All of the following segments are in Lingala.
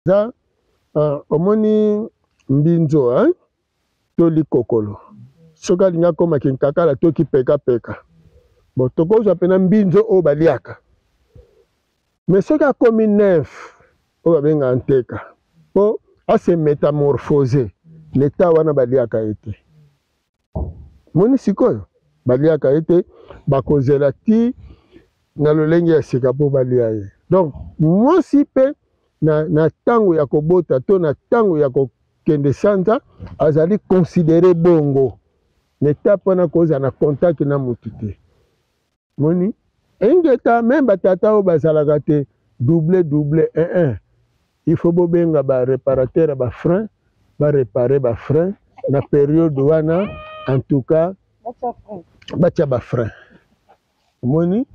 Eza omoni mbinzo hein? To likokolo soki alingi akoma kinkakala to kipekapeka, bon tokozwa mpena mbinzo oyo baliaka, mais soki akomi nymphe oyo babengaka nteka mpo ase métamorphose na etat wana baliaka ye te. Moni sikoyo baliaka ye te, bakozela ti na lolenge ya sika mpo balia ye. Donc mwasi mpe na ntango ya kobota to na ntango ya kokende sanza azali considere bongo na etape wana kozala na contact na motu te. Moni ingeta meme batata oyo bazalaka te double double 1 1 il faut bobenga ba réparateur ya ba frein ba réparer ba frein na periode wana, en tout cas batia ba frein. Omoni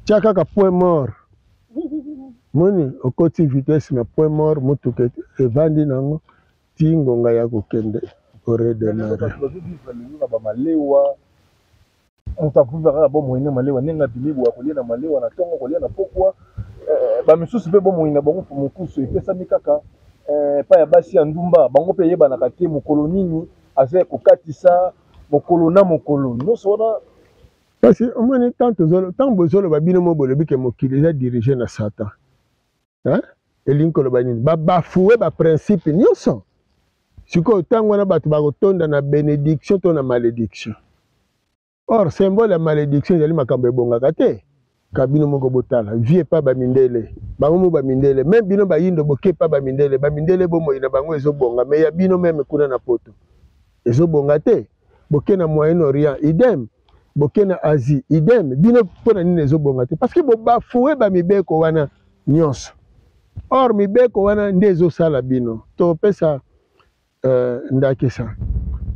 tia kaka point mort, moni okoti vitesse na point mort, motuka evandi nango ti ngonga ya kokende oredemare. Moto akufi kaka bomoi na malewa ndenge abimi boye akolia na malewa na ntongo akolia na pokwa. Bamisusu mpe bomoi na bango mokusu epesami kaka epai ya basi ya ndumba, bango mpe eyebanaka te mokolo nini aza ya kokatisa mokolo na mokolo nyonso wana. Kasi omoni ntango bozoloba bino mo bolobi ke mokili eza dirige na Satan, hein? Elingi koloba nini? Babafue baprincipe nyonso. Sikoyo ntango wana bato bakotonda na benediction to na malédiction. Or symbole ya malédiction ezali makambo ebongaka te. Ka bino moko botala vie epa bamindele, bango mo bamindele, meme bino bayindo boke epa bamindele, bamindele bomoi na bango ezobonga, me ya bino meme kuna na poto ezobonga te. Boke na Moyen-Orient idem, boke na Asie idem, bino mpona nini ezobonga te? Parce que bobafue bamibeko wana nyonso. Or mibeko wana nde ezosala bino. Topesa ndakisa,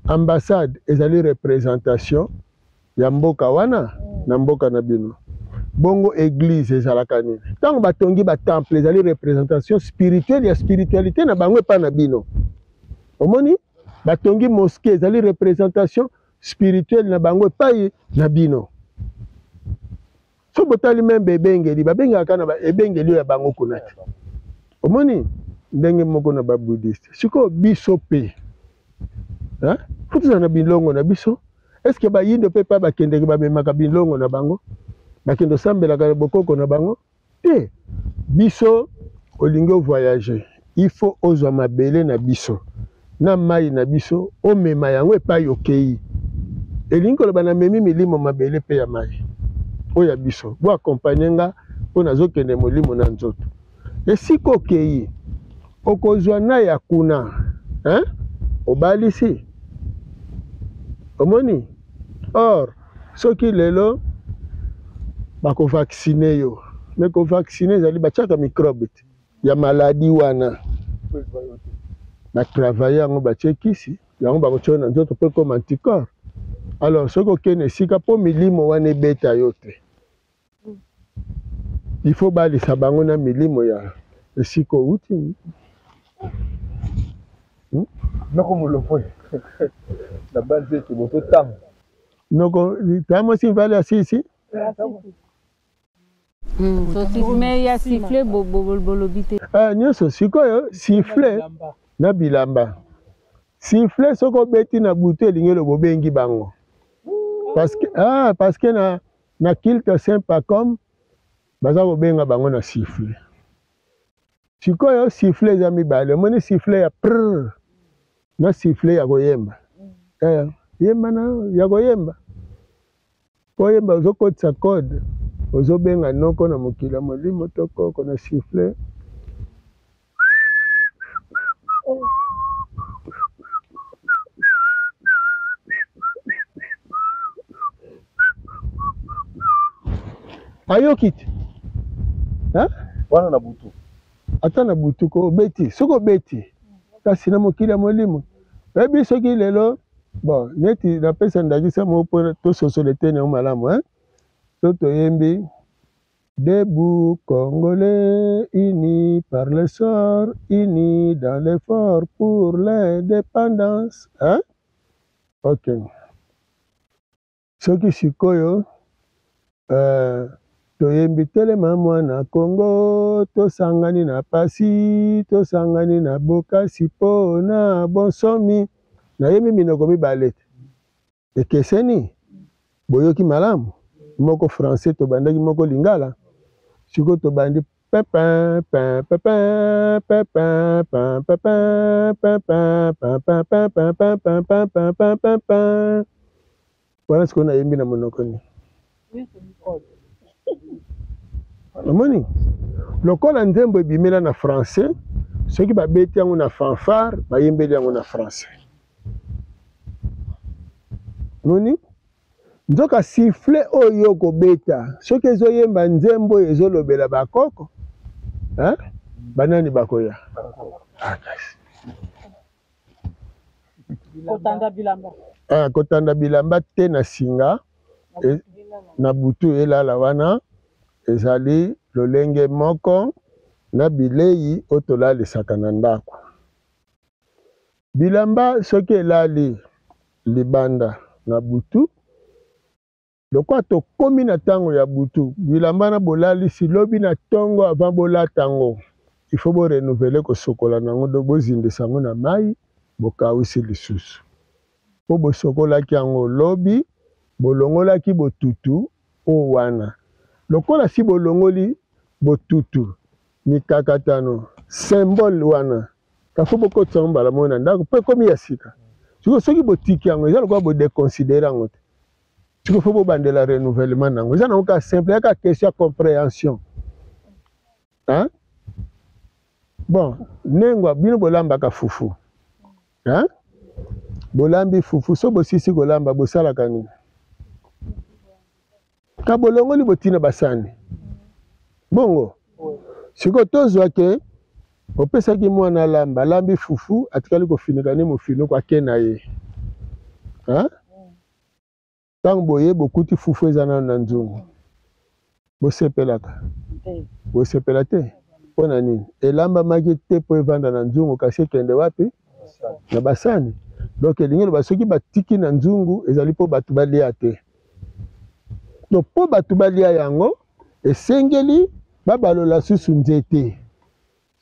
ambassade ezali représentation ya mboka wana na mboka na bino. Bongo église ezalaka nini? Ntango batongi ba temple ezali représentation spirituelle ya spiritualité na bango epa na bino. Omoni batongi mosquée ezali représentation spirituelle na bango epai na bino. So botali meme ebengeli babengaka na ebengeli oyo ya bango kuna te. Omoni ndenge moko na ba bouddhiste. Sikoyo biso pe hein, faut tozala na bilongo na biso. Est-ce que bayindo pe pa bakendeke bamemaka bilongo na bango, bakende osambelaka bokoko na bango te? Biso olingi ovoyage, il faut ozwa mabele na biso na mai na biso, omema yango epai okei. Elingi koloba namemi milimo mabele pe ya mai oyo ya biso, bo accompagne nga mpo nazokende molimo na nzoto. Esika okei okozwa na ya kuna, hein? Obalisi, omoni. Or soki lelo bakovaccine yo, me kovaccine ezali batiaka microbe te ya maladie wana, batravaille yango batie kisi yango bakotia na nzoto mpe comme anticorps. Alors soki okende esika mpo milimo wana ebeta yo te, il faut balisa bango na milimo ya esika outi. Noko Mulopwe na banzi ete bozotanga noko tamwasi mvale ya sisi Mais ya sifflet bolobi te. Nyonso sikoyo sifflet na bilamba. Sifflet soki obeti na butu elingi eloba obengi bango. Parce que parce que na culte Saint Pacôme baza kobenga bango na sifflet. Sikoyo sifflet eza mibale, omoni sifflet ya prrr na sifflet ya koyemba. Yemba na ya koyemba. Koyemba ozokotisa code, ozobenga noko na mokili ya molimo to koko na sifflet. Ayoki te. Hein? Wana na butu. Ata na butu ko obeti, soki obeti kasi na mokili ya molimo. Oyebi soki lelo bon neti napesa ndakisa moko mpo tososola eteni yango malamu, hein? So toyembi Debout Congolais unis par le sort, unis dans l'effort pour l'indépendance, hein? Ok. Soki sikoyo Toyembi telema mwana Congo, tosangani na pasi, tosangani na bokasi po na bonsomi. Nayembi minoko mibale te, ekeseni. Boyoki malamu? Moko français tobandaki, moko lingala. Sikoyo tobandi pepin pin pepin pepin pin pepin pepin pin pepin pepin pepin pepin pepin. Wana sikoyo nayembi na monoko nini? Omoni lokola nzembo ebimela na français, soki babeti yango na fanfare, bayembeli yango na français. Moni nzoka sifflet oyo okobeta soki ezoyemba nzembo oyo ezolobela bakoko, hein? Banani bakoya? Ah, kasi. Kotanda bilamba. Ah, kotanda bilamba te na singa e, na butu elala wana ezali lolenge moko na bilei oyo tolalisaka na ndako. Bilamba soki elali libanda na butu, lokola tokomi na tango ya butu, bilamba na bolalisi lobi na tongo avant bolata yango, il faut bo renouveler kosokola na yango, donc bozindisa yango na mayi, bokawusi lisusu. Po bosokolaki yango lobi, bolongolaki botutu oyo wana. Lokola si bolongoli botutu, mikakatano, symbole wana, kafo bokotisa yango mbala moko na ndako po ekomi ya sika. Sikoyo soki botiki yango, eza lokola bo deconsiderer yango te. Sikoyo fo bobandela renouvellement na yango. Eza nango kaka simple, eza kaka question ya comprehension. Hein? Bon, nengwa bino bolambaka fufu. Hein? Bolambi fufu, so bosisi kolamba bosalaka nini? Ka bolongoli botina basani. Bongo sikoyo tozwa ke opesaki mwana alamba, alambi fufu, atikali kofinika ne mofinuku ake na ye. Hein? Ntango boye bokuti fufu eza nano na nzungu, bosepelaka? Bosepela te. Mpo na nini? Elambamaki te mpo evanda na nzungu, kasi ekende wapi? Na basani. Donc elingi loba soki batiki na nzungu ezali mpo bato balia te. Donc mpo bato balia yango esengeli babalola susu nzete.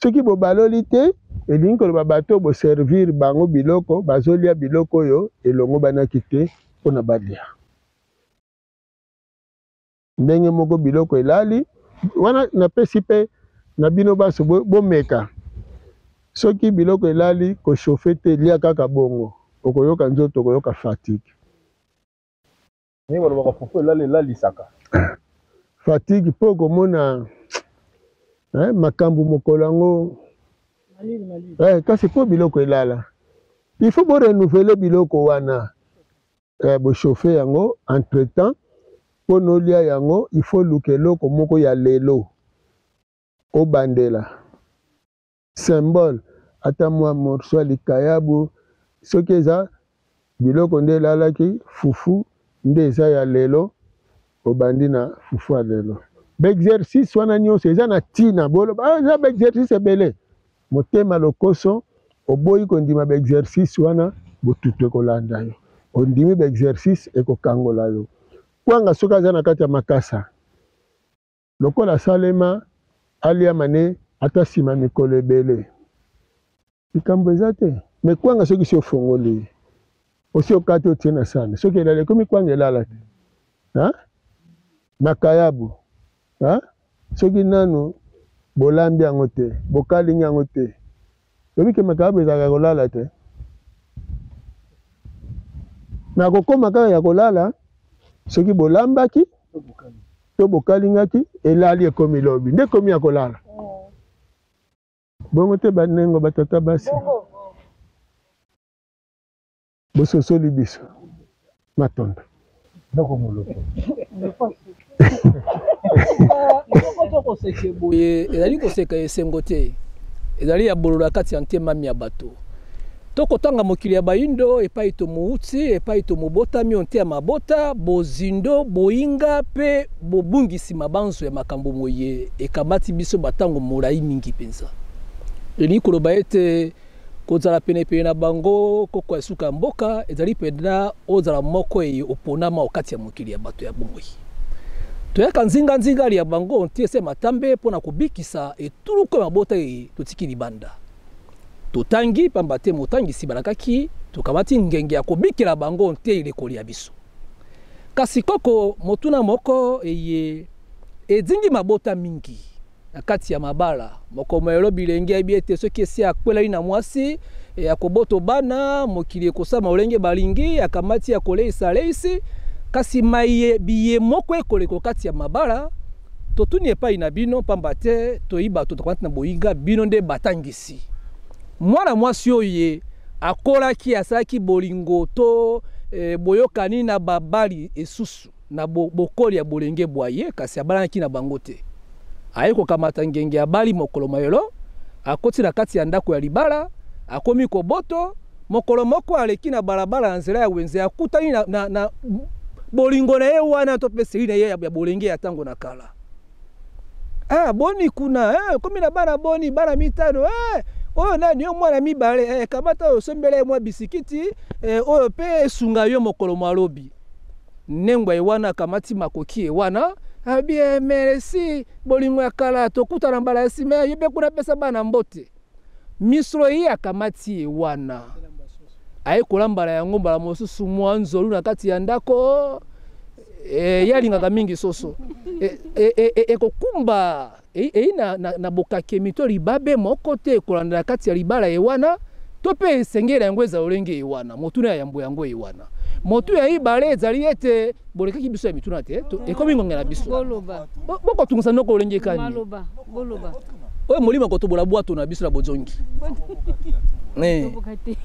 Soki bobaloli te, elingi koloba bato oyo boservir bango biloko bazolia biloko oyo elongobanaki te mpo na balia. Ndenge moko biloko elali wana, napesi mpe na bino banso bomeka. Soki biloko elali, ko chauffer te, lia kaka bongo, okoyoka nzoto, okoyoka fatigue. Ndenge balobaka fufu elali elalisaka. Fatigue mpo okomona eh, makambo mokolo yango eh, kasi mpo biloko elala il faut bo renouveler biloko wana eh, bo chauffer yango entre temps mpo nolia yango il faut luka eloko moko ya lelo obandela symbole ata mwa morceau ya likayabu soki eza biloko nde elalaki fufu nde eza ya lelo obandi na fufu ya lelo ba exercice wana nyonso eza na tina boloba ah, eza ba exercice ebele motema lokoso oboyi kondima ba exercice wana botutu ekolanda yo ondimi ba exercice ekokangola yo kwanga soki aza na kati ya makasa Lokola asalema, aliama ne ata sima mikolo ebele. Likambo eza te. Mais kwanga soki si ofongoli ye, osi okati otie na sani, soki elali ekomi kwanga elala te. Hein? Makayabu. Hein? Soki nanu bolambi yango te, bokalingi yango te. Oyebi ke makayabu ezalaka kolala te. Na kokoma kaka ya kolala soki bolambaki to bokalingaki elali ekomi lobi nde ekomi ya kolala. Bongo te banengo batata basi. Bososoli biso. Matondo. Ndako moloko. Koseke boye ezali koseka esengo te, ezali ya bololo ya kati ya ntema mya bato. Tokotanga mokili ya Bayindo epai tomouti, epai tomobotami onte ya mabota, bozindo, boinga mpe bobungisi mabanzo ya makambo moye ekamati biso batango molai mingi mpenza. Elingi koloba ete Kozala penepene na bango koko ya suka ya mboka ezali mpenza ozala moko eye oponama okati ya mokili ya bato ya bomoi. Toyaka nzinganzinga lya bango nti ese matambe mpo na kobikisa etuluku ya mabota eye totiki libanda. Totangi pamba te motangisi balakaki tokamati ngenge ya kobikela bango nte eleko lya biso. Kasi koko motuna moko eye edingi mabota mingi na kati ya mabala. Moko moyelo bilenge ayebi ete soki esi akwelani na mwasi e, akoboto bana, mokili ekosama olenge balingi, akamati ya koleisa leisi, kasi maye biye moko ekoleko kati ya mabala. Totuni epai na bino pamba te toyi bato tokamati na boyinga, bino nde batangisi. Mwana mwasi oyo ye akolaki asalaki bolingo to e, boyokani na babali esusu na bo, bokoli ya bolenge bwa ye, kasi abalanaki na bango te. Aye kokamata ngenge abali mokolo mayolo, akoti na kati ya ndako ya libala, akomi koboto. Mokolo moko aleki na balabala na nzela ya wenze, akutani na, na, na bolingo na ye wana to mpe seri na ye ya bolenge ya ntango na kala. Ah, boni kuna eh, okomi na bana boni? Bana mitano eh, oyo nani? Yo mwana mibale eh, kamata oyo osombela ye mwa bisikiti eh, oyo mpe esunga yo mokolo mwa lobi. Nengwa ye wana akamati makoki ye wana abi eh, merci bolingo ya kala, tokutana mbala ya nsima, ye mpe kuna apesa bana mbote. Misolo ye akamati ye wana aye kolambala yango mbala mosusu mwa nzolu na kati ya ndako e, ye alingaka mingi soso ekokumba e, e, e, eyi na, na, na bokakemi to libabe moko te ekolanda na kati ya libala ye wana to mpe esengeli na yango ezala lolenge ye wana. Motuna ya yambo yango ye wana. Motu ya ibale ezali ete bolekaki biso ya mituna te, ekomi ngonga na biso bokotungisa noko lolenge kani oyo molimo akotobola bwato na biso na bozongi.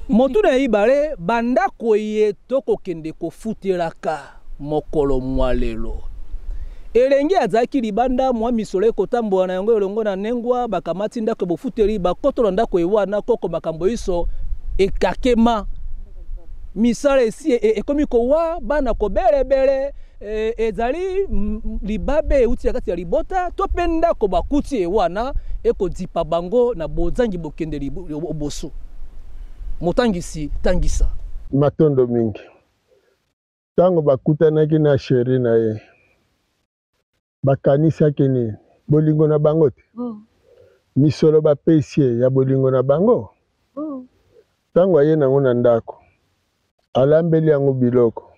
Motuna ya ibale, bandako ye tokokende kofutelaka mokolo mwa lelo. Elenge azalaki libanda mwa misolo ekotambola na yango elongo na nengwa, bakamati ndako ya bofuteli, bakoto na ndako ewana koko makambo iso ekakema, misala esi ekomi kowa, bana kobelebele, ezali libabe euti na kati ya libota to mpe ndako bakuti ewana ekodipa bango na bozangi bokende liboso. Motangisi tangisa. Matondo mingi. Ntango bakutanaki na sheri na ye, bakanisaki nini? Bolingo na bango te? Misolo bapesi ye ya bolingo na bango? Ntango aye nango na ndako, alambeli yango biloko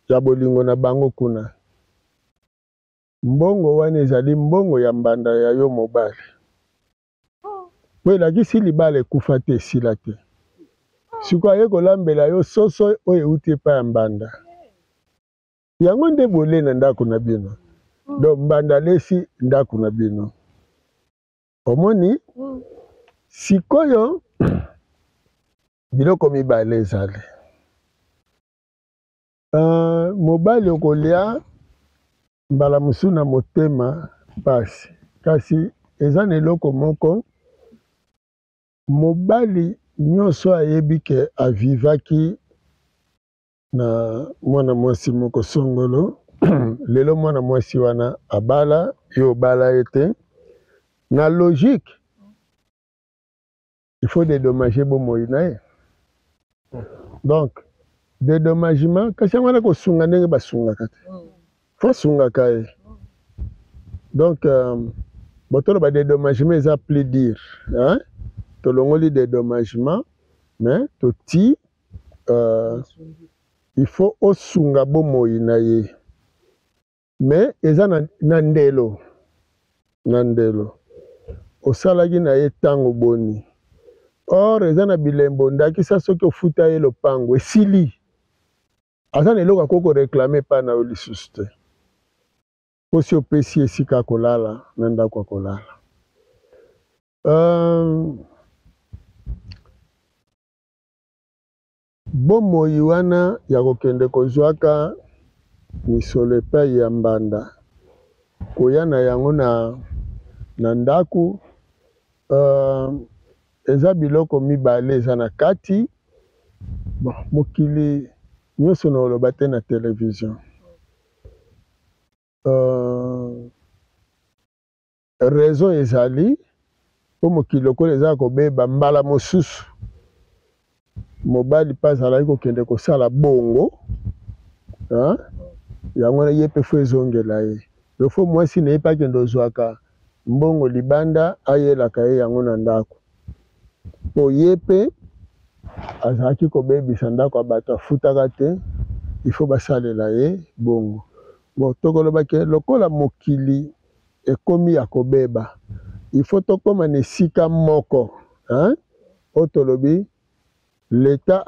ya bolingo na bango kuna. Mbongo wana ezali mbongo ya mbanda ya yo mobali. Po elakisi libala ekufa te, esila te. Sikoyo aye kolambela yo soso oyo euti epai ya mbanda. Yango nde bolie na ndako na bino. Donc mbanda alesi ndako na bino. Omoni? Sikoyo biloko mibale ezali. Mobali okolia mbala mosusu na motema pasi, kasi eza na eloko moko mobali nyonso ayebi ke avivaki na mwana mwasi moko songolo. Lelo mwana mwasi wana abala yo, obala ye te. Na logique, il faut dédommager bomoi na ye. Donc dédommagement, kasi yango wana kosunga ndenge basungaka te, fo asungaka ye. Donc botoloba dédommagement eza plus dur, hein? Tolongoli dédommagement, mais toti il faut osunga bomoi na ye, mais eza na ndelo, na ndelo osalaki na ye ntango boni. Or eza na bilembo, ndakisa soki ofuta ye lopango esili, aza na eloko akoki koréclamer epai na yo lisusu te, mposi opesi esika kolala na ndako ya kolala. Bomoi wana ya kokende kozwaka misolo epai ya mbanda, koya na yango na ndako, eza biloko mibale eza na kati. Bon, mokili nyonso na oloba te na télévision. Raison ezali mpo mokili lokola eza kobeba, mbala mosusu mobali mpe azalaki kokende kosala bongo, yango wana ye mpe fo ezongela ye. Il faut mwasi na ye mpe akende ozwaka mbongo libanda, ayelaka ye yango na ndako, mpo ye mpe azalaki kobebisa ndako ya bato, afutaka te, il faut basalela ye bongo. Bon, tokoloba ke lokola mokili ekomi ya kobeba, il faut tokóma na esika moko, hein? Oyo tolobi l'État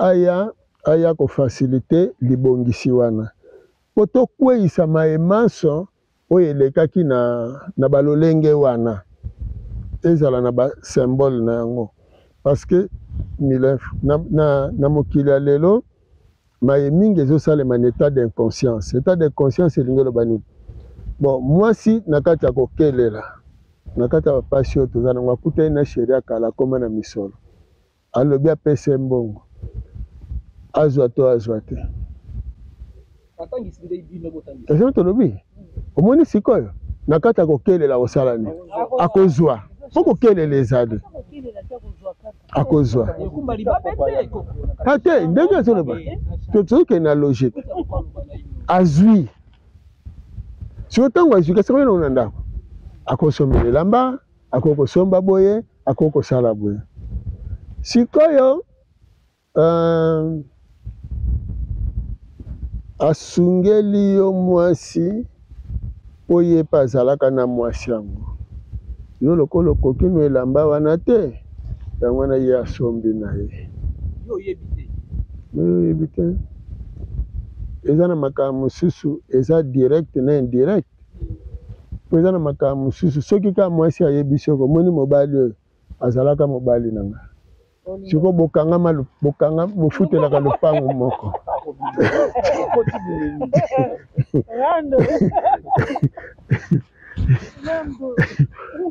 aya kofaciliter libongisi wana mpo tokweyisa maye manso oyo elekaki na balolenge wana, ezala na basymbole na yango, parce que na mokili ya lelo, maye mingi ezosalema na état d'inconscience. État d'inconscience elingi eloba nini? Bon, mwasi na kati ya kokelela, na kati ya bapasi oyo toza nango, akutani na chéri ya kala, akóma na misolo, alobi apesa ye mbongo, azwa to azwa te? Atangisi nde bino botangisi. Eza tolobi, omoni sikoyo na kati ya kokelela, kosala nini? Akozwa, mpo kokelela ezali akozwa. Ekumba libabe te koko. Ate ndenge azoloba, tozokende na logique. Azwi siko, ntango azwi, kasi akoki nango na ndako, akosombela elamba, akoki kosomba boye, akoki kosala boye. Sikoyo asungeli yo mwasi mpo ye mpe azalaka na mwasi yango. Yo lokola okoki no elamba wana te, yango wana ye asombi na ye. Yo oyebi te. Yo oyebi te. Eza na makambo mosusu eza direct na indirect, mpo eza na makambo mosusu, soki kaka mwasi ayebi, soki omoni mobali oyo azalaka mobali na nga, sikoyo bokangama, bokanga, bofutelaka lopango moko. Okoti bileli. Rando. Rando.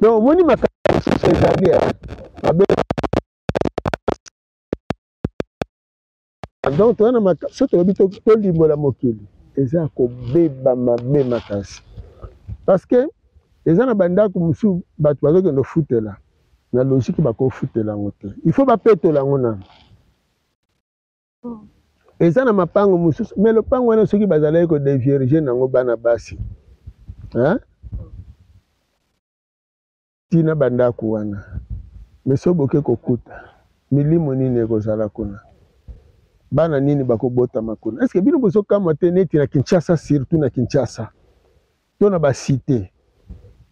Donc omoni makambo mosusu ezali mabe. Donc toza na so tolobi tolimbola mokili, eza ya kobeba mabe makasi, parce que eza na bandako mosusu bato bazokende ofutela, na logique bakofutela yango te, il faut bapetola yango nano. Eza na mapango mosusu, mais lopango wana, soki bazalaki kodévierger nango bana basi, hein? Ntina bandako wana, mais so boke kokuta milimo nini ekozala kuna, bana nini bakobotama kuna? Est-ce bino bozokamwa te neti na Kinshasa, surtout na Kinshasa to na bacité,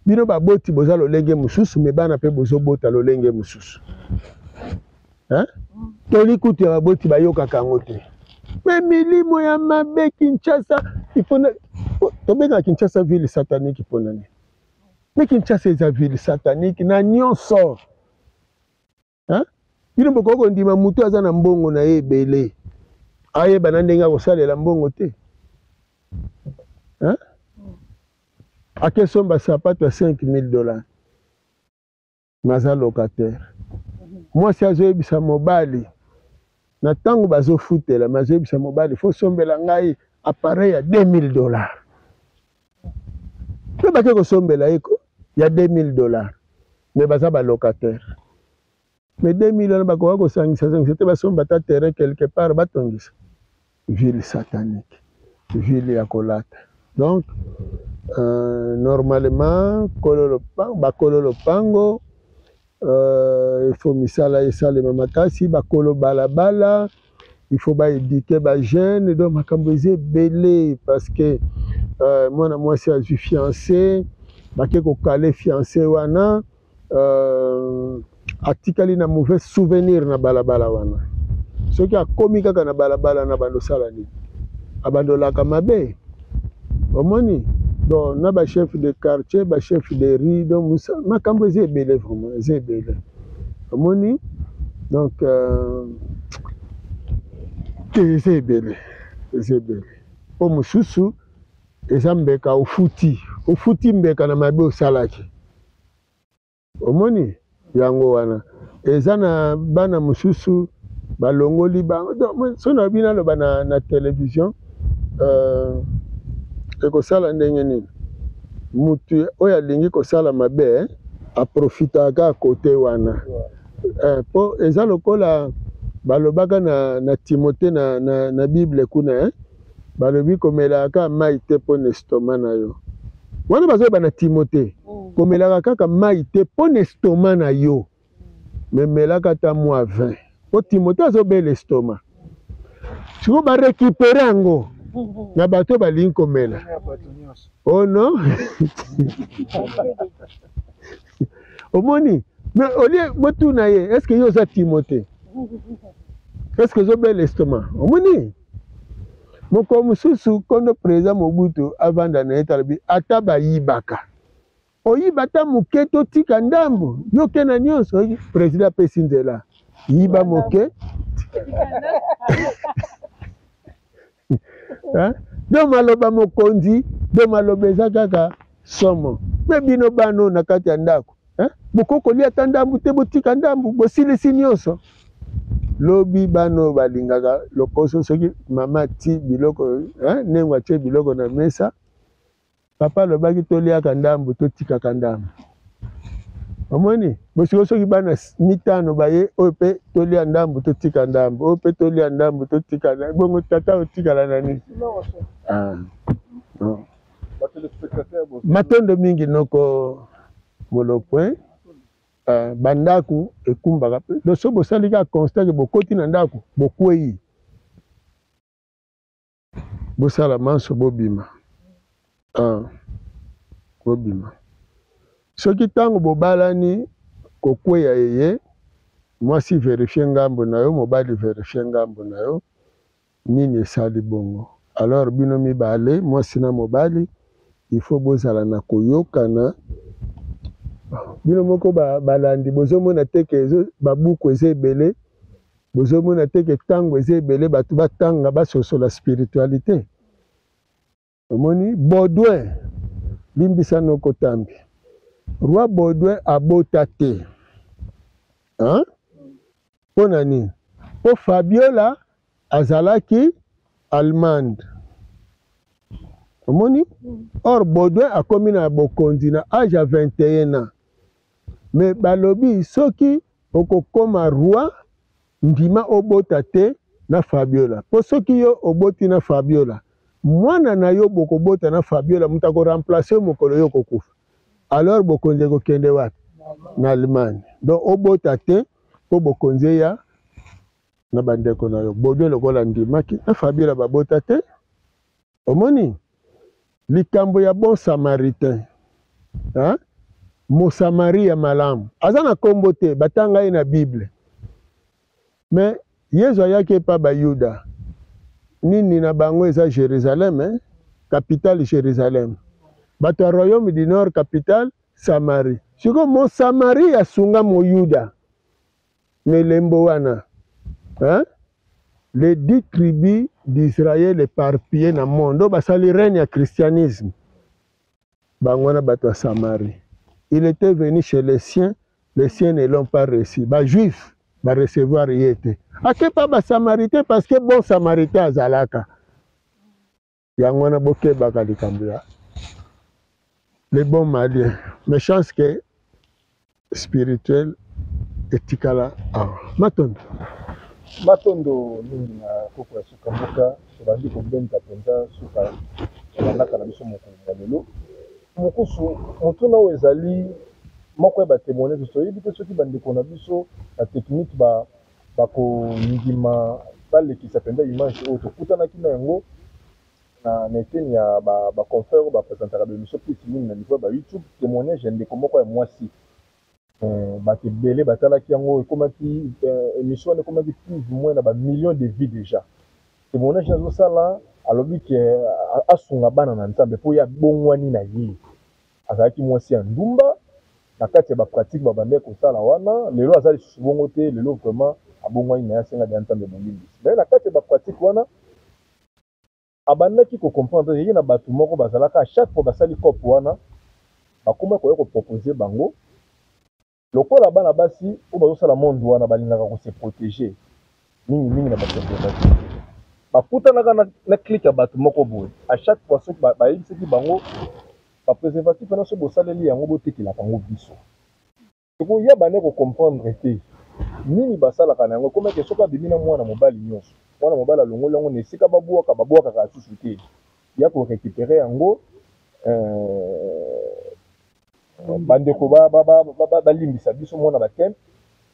bino baboti boza lolenge mosusu, mais bana mpe bozobota lolenge mosusu, hein? Toli kutu ya baboti bayokaka yango te, mais milimo ya mabe Kinshasa, ifo tobengaka Kinshasa ville satanique. Mpona nini? Mais Kinshasa eza ville satanique na nyonso, hein? Bino bokoki kondima motu aza na mbongo na ye ebele, ayeba na ndenge akosalela mbongo te, hein? Akesomba sapato ya 5000 $, naza locataire. Mwasi azoyebisa mobali na ntango bazofutela, mais azoyebisa mobali: "Faut sombela ngai appareil ya 2000 $." Mpe bake kosombela ye ko ya 2000 $, mais baza balocataire. Mais 2000 wana bakoka kosangisa sangisa te, basomba ata terrain quelque part, batongisa? Ville satanique, ville ya kolata. Donc normalement kolo lopango, bakolo lopango, il faut misala esalema makasi. Bakolo balabala, il faut baéduquer bajeune. Donc makambo eza ebele, parce que mwana mwasi azwi fiancé, bake kokale fiancé wana, atikali na mauvais souvenir na balabala wana. Soki akomi kaka na balabala na bando osala nini, abandolaka mabe. Omoni, donc na bachef de quartier, bachef de rue, donc makambo eza ebele, vraiment eza ebele. Omoni, donc te, eza ebele, eza ebele. Mpo mosusu eza mbeka, ofuti, ofuti mbeka na mabe osalaki. Omoni yango wana, eza na bana mosusu balongoli bango. So na bino aloba na télévision, ekosala ndenge nini? Mutu oyo alingi kosala mabe aprofitaka kote wana, mpo eza lokola balobaka na Timote na Bible kuna, eh? Balobi komelaka mai te mpo na estomac na yo. Wana bazoyeba na Timote, komelaka kaka mai te mpo na estomac na yo, mais melaka ata mwa vin mpo Timote azobela estomac. Sikoyo ba récupérer yango na bato balingi komela. Oh non omoni mais olie botuna ye est ce que yo oza Timote, est ce que ozobela estomac? Omoni mokolo mosusu kondo président Mobutu avanda na ye talobi ata bayibaka oyiba ata moke totika ndambo yo ke na nyonso. Président apesi nzela yiba moke. Donc maloba mokonzi, do maloba eza kaka somo. Mpe bino bano na kati ya ndako bokoki kolia ata ndambu te, botika ndambu, bosilisi nyonso. Lobi bano balingaka lokoso, soki mama ati biloko nengo atie biloko na mesa, papa alobaki toliaka ndambu totikaka ndambu. Omoni bosiko soki bana mitano baye, oyo mpe tolia ndambu totika ndambu, oyo mpe tolia ndambu totika ndambu, bongo tata otikala na nini? Ah, matondo mingi noko Molokwe. Bandako ekumbaka loso, bosali kaka constat ke bokoti na ndako bokwei, bosala manso bobima. Bobima soki ntango bobalani kokweya eye, mwasi vérifie ngambo na yo, mobali vérifie ngambo na yo, nini esali bongo. Alors bino mibale, mwasi na mobali, il faut bozala na koyokana. Bino moko balandi bozomona te ke babuku eza ebele, bozomona te ke ntango eza ebele bato batanga basosola spiritualité. Omoni Baudouin, limbisa noko Tambi, roi Baudouin abota te, hein? Mpo na nini? Mpo Fabiola azalaki allemande. Omoni, or Baudouin akomi na bokonzi na age ya 21 ans, mais balobi soki okokoma roi ndima obota te na Fabiola, mpo soki yo oboti na Fabiola, mwana na yo bokobota na Fabiola moto akoremplace yo mokolo yo okokufa. Alors bokonzi ekokende wapi? Na Allemagne. Donc obota te mpo bokonzi eya na bandeko na yo. Baudouin lokola ndimaki na Fabiola babota te. Omoni likambo ya bon samaritain, hein? Mosamaria malamu aza na kombo te, batanga ye na Bible, mais Yesu ayaki epa Bayuda, nini na bango eza Jérusalem, eh? Capitale Jérusalem, bato ya royaume du nord capitale Samarie. Sikoyo Mosamaria asunga Moyuda na elembo wana, hein? Les 10 tribus d'Israël éparpillées na monde oyo basali règne ya christianisme, bango wana bato ya Samarie. Il était venu chez les siens, les siens ne l'ont pas reçu. Ba juifs ba recevoir ye te, ake pa ba samaritain parce que bon samaritain azalaka. Yango wana bokebaka likambo ya les bons maliens, mais chance que spirituel etikala awa. Matondo. Matondo mingi na koko ya suka mboka. Tobandi kobenda mpenza suka ya manaka na biso mokolo ya lelo. Mokusu, motuna oyo ezali moko ya batémoignage. Toyebi te soki bandeko na biso na technique bakondima balekisa mpenza image oyo tokutanaki na yango na eteni ya baconfrère oyo bapresentaka baémission plus mingi na niveau ya baYouTube. Témoignage ya ndeko moko ya mwasi, bato ebele batalaki yango, ekomaki émission wana ekomaki plus ou moins na bamillion de vues déjà. Témoignage azosala, alobi ke asunga bana na Nzambe mpo ye abongwani na ye. Azalaki mwasi ya ndumba na kati ya bapratique babandaki kosala wana, lelo aza lisusu bongo te. Lelo vraiment abongwani na ye, asenga ya Nzambe bolimbisi. Mais na kati ya bapratique wana abandaki kocomprendre ye na bato moko bazalaka, à chaque fois basali cope wana, bakoma koya kopropose bango. Lokola bana basi oyo bazosala monde wana balingaka kose protéger mingimingi na bapréservatif, bakutanaka na clique ya bato moko boye. À chaque fois soki bayebisaki bango bapréservatif wana, soki bosaleli yango, botekelaka yango biso. Tokoya bande kocomprendre te nini basalaka na yango. Ekomaki soki abimi na mwana mobali nyonso, mwana mobali alongoli yango na esika babwaka, babwakaka lisusu te, ya korécupérer yango. Euh, bandeko balimbisa biso mwana bateme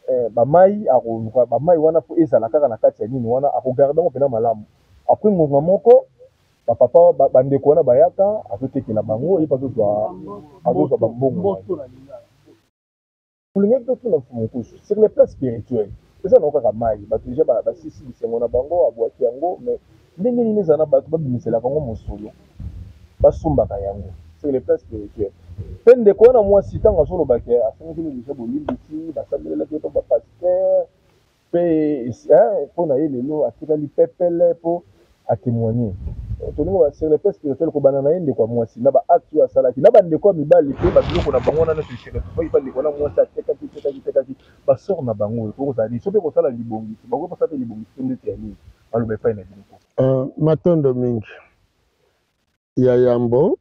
eh, bamai akoluka bamai wana mpo ezala kaka na kati ya nini wana akogarde yango mpena malamu apres ngonga moko bapapa bandeko wana bayaka azotekela bango ye mpe azozwa bambongo. Tolingaki totuna Mfumu Nkusu sur le plan spirituel eza nango kaka mayi batu dejà basisi bisengo na bango abuaki yango mais ndenge nini ezala na batu babimiselaka yango mosolo basombaka yango sur le plan spirituel pe ndeko wana muasi tango azoloba ke asengaki dejà bolimbisi basambelelaki ye pa ba pasteur Pe po na ye lelo atikali pepele po a temoigner. Tolingi koloba sur le plan spirituel kobanda na ye ndeko ya mwasi na ba actes oyo asalaki na ba ndeko ya mibali pe ba biloko na bango wana nionso ese retrouvaki epa ndeko wana mwasi atekaki tekaki tekaki ba sort na bango ekoki kozala nini? Soki pe kosala libongisi bakoki kosala pe libongisi pe ndeti ya nini? Maloba epayi na bino. Matondo mingi. Ya yambo,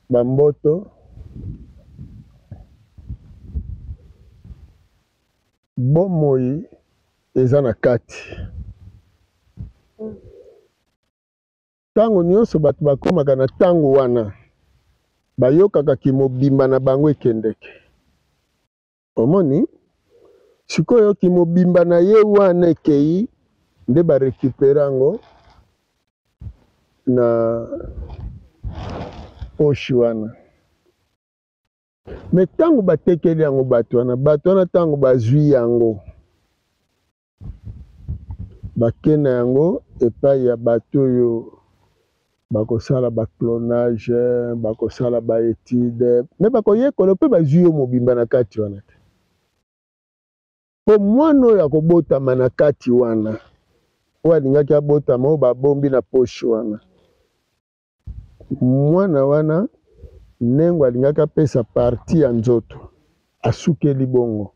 ba mboto, bomoi eza na kati. Ntango nyonso bato bakomaka na ntango wana, bayokaka kimobimba na bango ekendeke. Omoni? Sikoyo kimobimba na ye wana ekeyi nde ba recuperer yango na poche wana. Mais tango batekeli yango bato wana, bato wana tango bazui yango Bake na yango epai ya bato oyo bakosala ba clonage, bakosala ba etudes, mais bakoyekola mpe bazwi yo mobimba na kati wana te. Mpo mwana oyo akobotama na kati wana, oyo alingaki abotama, oyo babombi na poche wana, Mwana wana nengo alingaki apesa partie ya nzoto asukeli bongo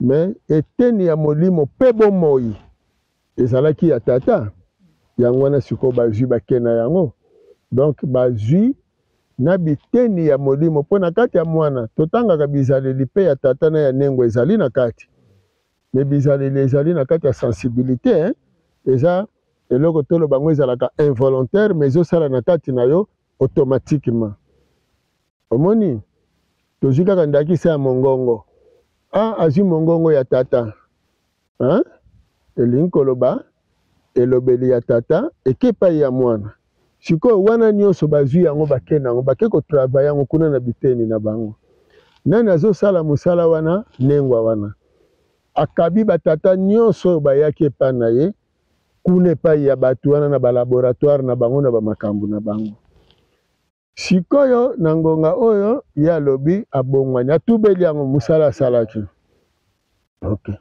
mais eteni ya molimo pe bomoi ezalaki ya tata yango wana sikoyo bazui bake na yango donc bazui na biteni ya molimo po na kati ya mwana totangaka bizaleli pe ya tata na ya nengo ezali na kati mais bizaleli ezali na kati ya sensibilite hein eza eloko toloba yango ezalaka involontaire mais ezosala na kati na yo automatiquement omoni tozwi kaka ndakisa ya mongongo a azwi mongongo ya tata hein? Elingi koloba elobeli ya tata eke epai ya mwana sikoyo wana nyonso bazwi yango bake na yango bake kotravaille yango kuna na biteni na bango nani azosala mosala wana nengwa wana akabi batata nyonso oyo bayaki epai na ye kuna epai ya bato wana na balaboratoire na bango na bamakambo na bango sikoyo na ngonga oyo ye alobi abongwani atubeli yango mosala asalaki ok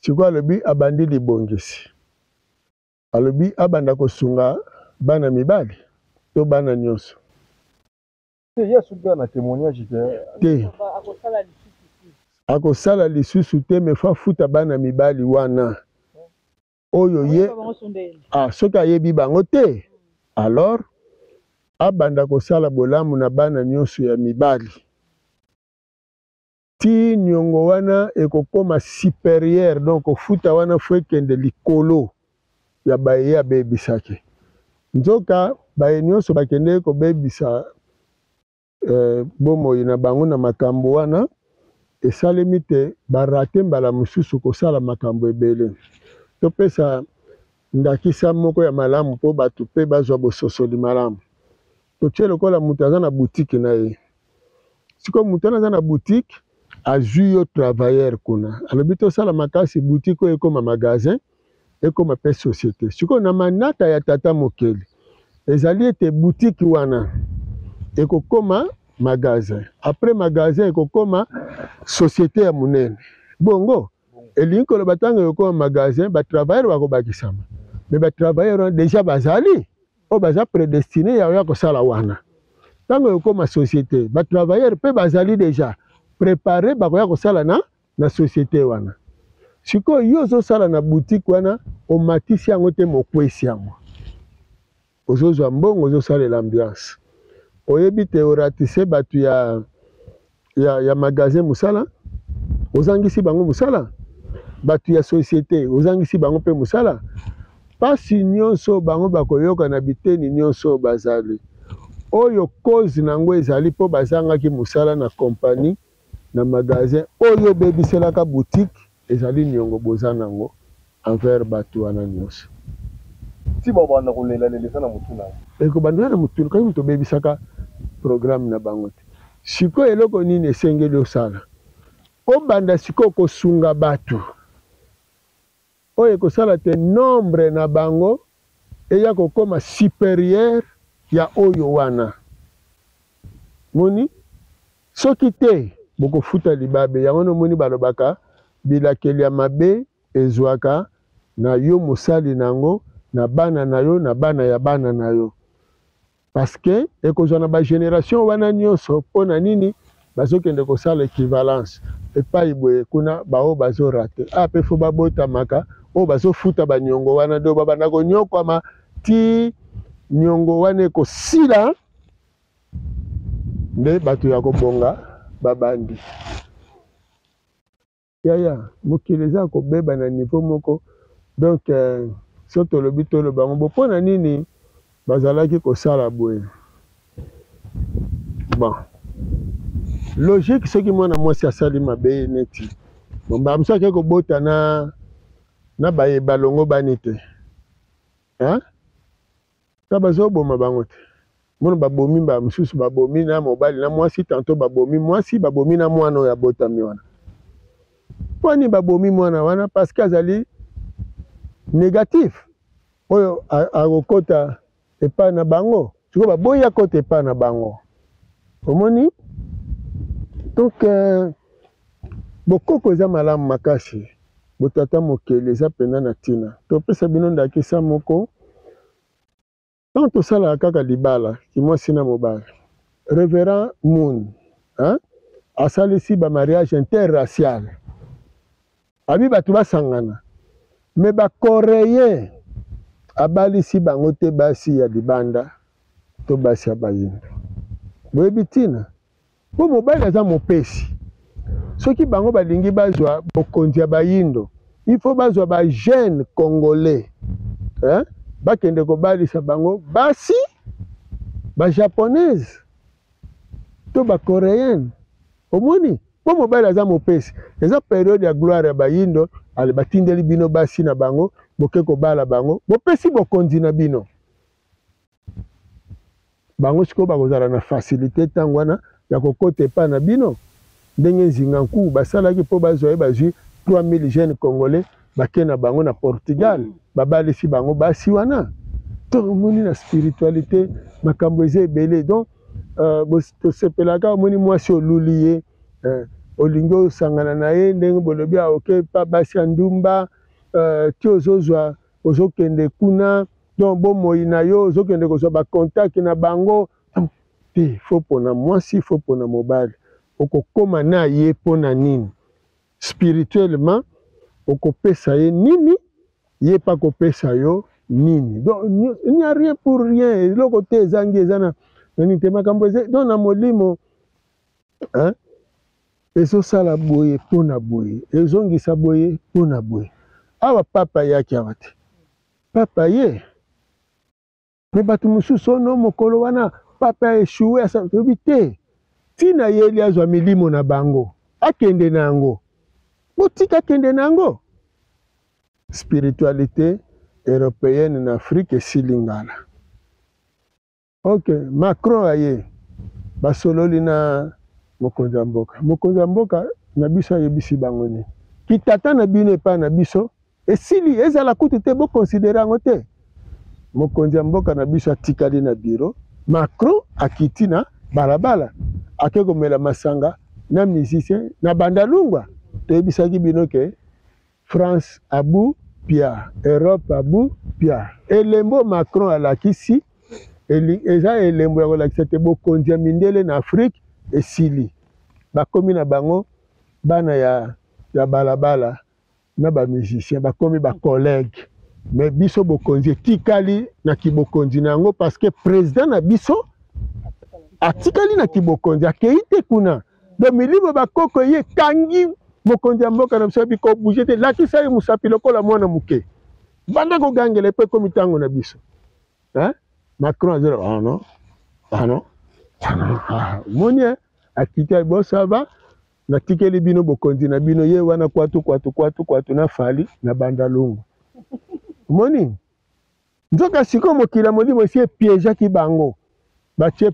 sikoyo alobi abandi libongisi alobi abanda kosunga bana mibali to bana nyonso Te ye asuki kaka na temoignage ke. Te. Akosala lisusu te mais faut afuta bana mibali wana oyo ye ah, soki ayebi bango te alors abanda kosala bolamu na bana nyonso ya mibali ti niongo wana ekokoma superieur donc kofuta wana fo ekende likolo ya baye ye abebisaki nzoka baye nyonso bakendeki kobebisa eh, bomoi na bango na makambo wana esalemi te barate mbala mosusu kosala makambo ebele topesa ndakisa moko ya malamu mpo bato mpe bazwa bososoli malamu totie lokola moto aza na butiki na ye Sikoyo moto wana aza na boutique azui yo travailleur kuna alobi tosala makasi boutique oyo ekoma magasin ekoma pe societe. Sikoyo na manaka ya tata mokeli ezali ete boutique wana ekokoma magasin après magasin ekokoma societe ya monene bongo elingi koloba ntango ekokoma magasin ba travailleur bakobakisama mais ba travailleur wana deja bazali oyo baza predestine ya oya kosala wana ntango ekokoma société ba travailleur mpe bazali deja prepare bakoya kosala na na société wana sikoyo yo ozosala na boutique wana omatisi yango te mokwesi yango ozozwa mbongo ozosalela ambiance oyebi te oratise bato ya, ya, ya magasin mosala ozangisi bango mosala bato ya société ozangisi bango mpe mosala. Pasi nyonso bango bakoyoka na biteni nyonso oyo bazali, oyo cause na yango ezali mpo bazangaki mosala na compagnie, na magasin oyo obebiselaka boutique, ezali niongo boza na yango envers batu wana nyonso. Ti bakobanda kolela lela eza na mutu na yo. Ekobanda eza na mutu kaka mutu obebisaka programme na bango te. Sikoyo eloko nini esengeli osala? Obanda sikoyo kosunga batu oyo ekosala te nombre na bango eya kokoma superieur ya oyo wana. Moni? Soki te, bokofuta libabe. Yango wana omoni balobaka, bilakeli ya mabe ezwaka na yo mosali na yango, na bana na yo, na bana ya bana na yo. Parce que ekozwa na ba generation wana nionso po na nini bazokende kosala equivalence epayi boye kuna ba oyo bazo rate ah pe faut babotamaka oyo bazofuta ba niongo wana donc babanda koniokwama ti niongo wana ekosila nde bato ya kobonga babandi. Yaya mokili eza ya kobeba na niveau moko donc soki tolobi toloba yango bo pona nini bazalaki kosala boye bon logique soki mwana mwasi asali mabe neti bon mbala mosusu ake kobota na na baye balongo bani te hein Ka bazo boma bango te. Mona babomi ba mosusu babomi na mobali na mwasi tantot babomi mwasi babomi na mwana oyo abotami wana. Mpo nini babomi mwana wana? Parce que azali negatif oyo akokota epai na bango. Sikoyo baboyi akota epai na bango. Omoni? Donc euh, bokoko eza malamu makasi. Botata mokeli eza mpenza na ntina. Topesa bino ndakisa moko. Tango tosalaka kaka libala kimwasi na mobali, Reverend Moon hein, asalisi ba mariage interracial, abi bato basangana, mais ba coreens abalisi bango te basi ya libanda to basi ya bayindo. Boyebi ntina? Po mobali aza mopesi. Soki bango balingi bazwa bokonzi ya bayindo, il faut bazwa ba jeunes congolais hein, bakende kobalisa bango basi ba japonaise to ba coreenne. Omoni? Po mobali aza mopesi. Eza periode ya gloire ya bayindo, ale batindeli bino basi na bango, boke kobala bango, bopesi bokonzi na bino. Bango sikoyo bakozala na facilite ntango wana ya kokota epai na bino ndenge Nzinga Nkuwu basalaki mpo bazwa ye bazwi 3000 jeunes congolais bake na bango na Portugal babalisi bango basi wana to omoni na spiritualite makambo eza ebele donc euh, tosepelaka omoni mwasi oluli ye euh, olingi osangana na ye ndenge bolobi aoke ah, pa basi ya ndumba euh, ti ozozwa ozokende kuna donc bomoi na yo ozokende kozwa ba contact na bango te fo pona mwasi fo pona mobali okokoma na ye pona nini spirituellement okopesa ye nini ye pa kopesa yo nini donc il n'y a rien pour rien eloko te ezangi eza na nini te makambo eza donc na molimo hein ezosala boye mpo na boye ezongisa boye mpo na boye awa papa ayaki awa te papa ye me bato mosusu ono mokolo wana papa echoue toyebi te ntina yeli azwa milimo na bango akende na yango botika akende na yango spiritualité européenne na afrique esili ngala Ok, Macron aye basololi na mokonzi ya mboka. Mokonzi ya mboka na biso ayebisi bango nini? Kitata na bino epai na biso esili, ezala kutu te, bokonsidere yango te. Mokonzi ya mboka na biso atikali na biro, Macron akiti na balabala ake komela masanga na musicien na Bandalungwa. Toyebisaki bino ke France abu pia, Europe abu pia. Elembo Macron alakisi eza elembo ya kolakisa te bokonzi ya mindele na Afrique esili. Bakomi na bango bana ya, ya balabala na ba musiciens bakomi ba collègues mais biso bokonzi etikali na kibokonzi na yango parce que président na biso atikali na kibokonzi akei te kuna donc milimo bakoko ye ekangi mokonzi ya mboka na biso abi kobouge te lakisa ye mosapi lokola mwana moke. Banda kogangela epo ekomi ntango na biso. Hein? Macron azoloba ah non, ah non, ah non, ah, omoni eh? Akiti bon ça va, natikeli bino bokonzi na bino ye wana kwatu kwatu kwatu kwatu na Fally na Bandalungwa. Omoni? Nzoka sikoyo mokili ya molimo esi epiejaki bango. Batie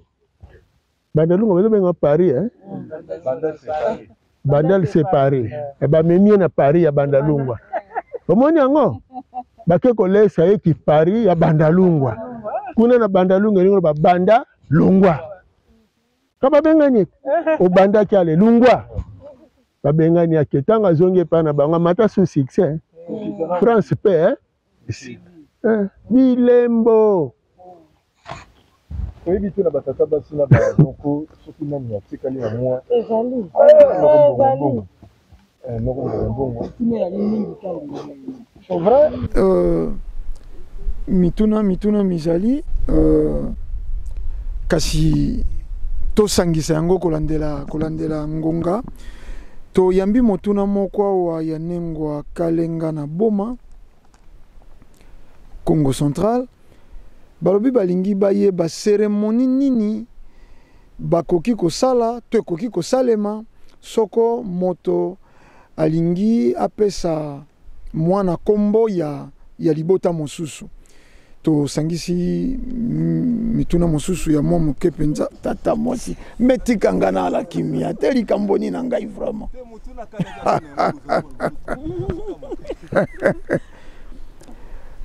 Bandalungwa bazobenga Paris eh? Bandal c'est Paris. Eh, bamemi ye na Paris ya Bandalungwa. Omoni yango? Bake kolesa ye ki Paris ya Bandalungwa. Kuna na Bandalungwa elingi koloba banda longwa. Ka babengani ye. Obandaki ale longwa. Babengani ake ntango azongi epai na bango amata sous succès. France pe eh? Eh, bilembo oyebi te na batata basi na banoko soki nani atikali na mwa ezali mbongo noko mbongo c'est vrai. Mituna mituna mizali kasi tosangisa yango kolandela kolandela ngonga. Toyambi motuna moko awa ya Nengwa Kalenga na Boma, Congo Central. Balobi balingi bayeba cérémonie nini bakoki kosala to ekoki kosalema soko moto alingi apesa mwana kombo ya, ya libota mosusu. Tosangisi mituna mosusu ya mwa moke mpenza. Tata mwasi metika nga na ala kimia te, likambo nini na ngai vraiment.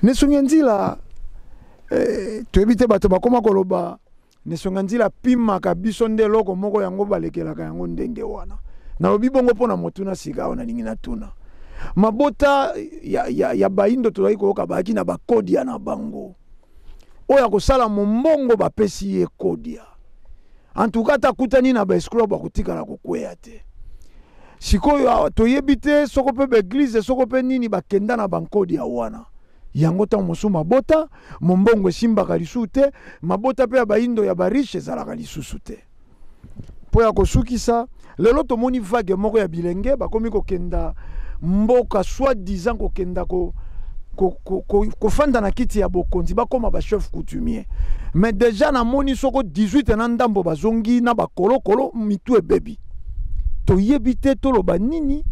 Nesongi ya nzila toyebi te, bato bakoma koloba nesongi ya nzila apimaka biso nde eloko moko yango balekelaka yango ndenge wana. Nalobi bongo mpo na motuna sika awa nalingi natuna. Mabota ya, ya, ya baindo tozali koyoka bayaki na bakodia na bango oyo akosala mombongo bapesi ye kodia. En tout cas ata akutani na baescroc bakotikala kokweya te. Sikoyo toyebi te soko mpe baeglize soko mpe nini bakenda na bankodia wana. Yango ntango mosusu mabota mombongo esimbaka lisusu te, mabota mpe ya baindo ya bariche ezalaka lisusu te. Mpo ya kosukisa, lelo tomoni vague moko ya bilenge bakomi kokenda mboka soi-disant kokenda ko kofanda na kiti ya bokonzi, bakoma ba chef coutumier. Mais déjà namoni soko 18 na ndambo bazongi na bakolokolo mitu ebebi. Toyebi te toloba nini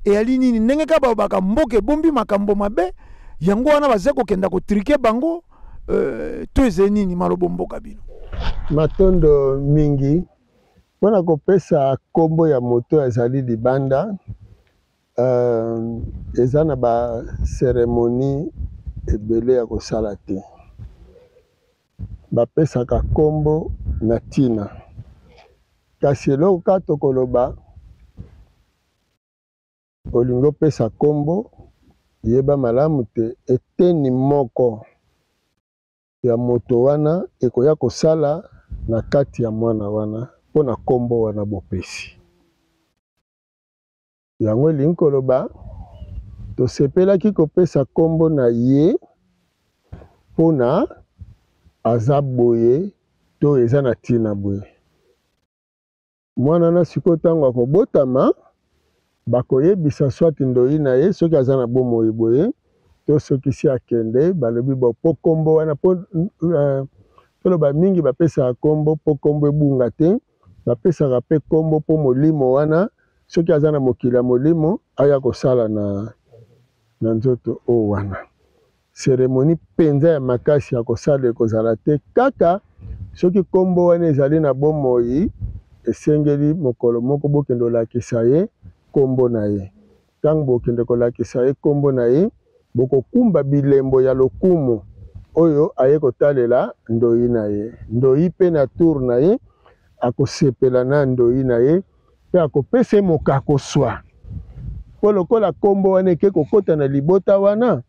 eyali nini, ndenge kaka balobaka mboka ebombi makambo mabe, yango wana baza kokenda kotrike bango. To ezali nini malobo mboka bino? Matondo mingi mpo na kopesa nkombo ya moto azali libanda. Eza na ba cérémonie ebele ya kosala te. Bapesaka nkombo na ntina, kasi eloko kaka tokoloba, olingi opesa nkombo, yeba malamu te eteni moko ya moto wana ekoya kosala na kati ya mwana wana mpo na nkombo wana bopesi. Yango elingi koloba tosepelaki kopesa nkombo na ye mpona aza boye to eza na ntina boye. Mwana na sikoyo ntango akobotama, bakoyebisa soit ndoi na ye soki aza na bomoi boye to soki si akende, balobi bo po nkombo wana po toloba mingi bapesaka nkombo po nkombo ebunga te, bapesaka mpe nkombo po molimo wana soki aza na mokili ya molimo aya kosala na, na nzoto oyo wana. Cérémonie mpenza ya makasi ya kosala ekozala te, kaka soki nkombo wana ezali na bomoi, esengeli mokolo moko bokende kolakisa ye nkombo na ye. Ntango bokende kolakisa ye nkombo na ye, bokokumba bilembo ya lokumu oyo aye kotalela ndoi na ye. Ndoi mpe na tour na ye akosepela na ndoi na ye mpe akopesa ye mokakoswa. Mpo lokola nkombo wana eke kokota na libota wana,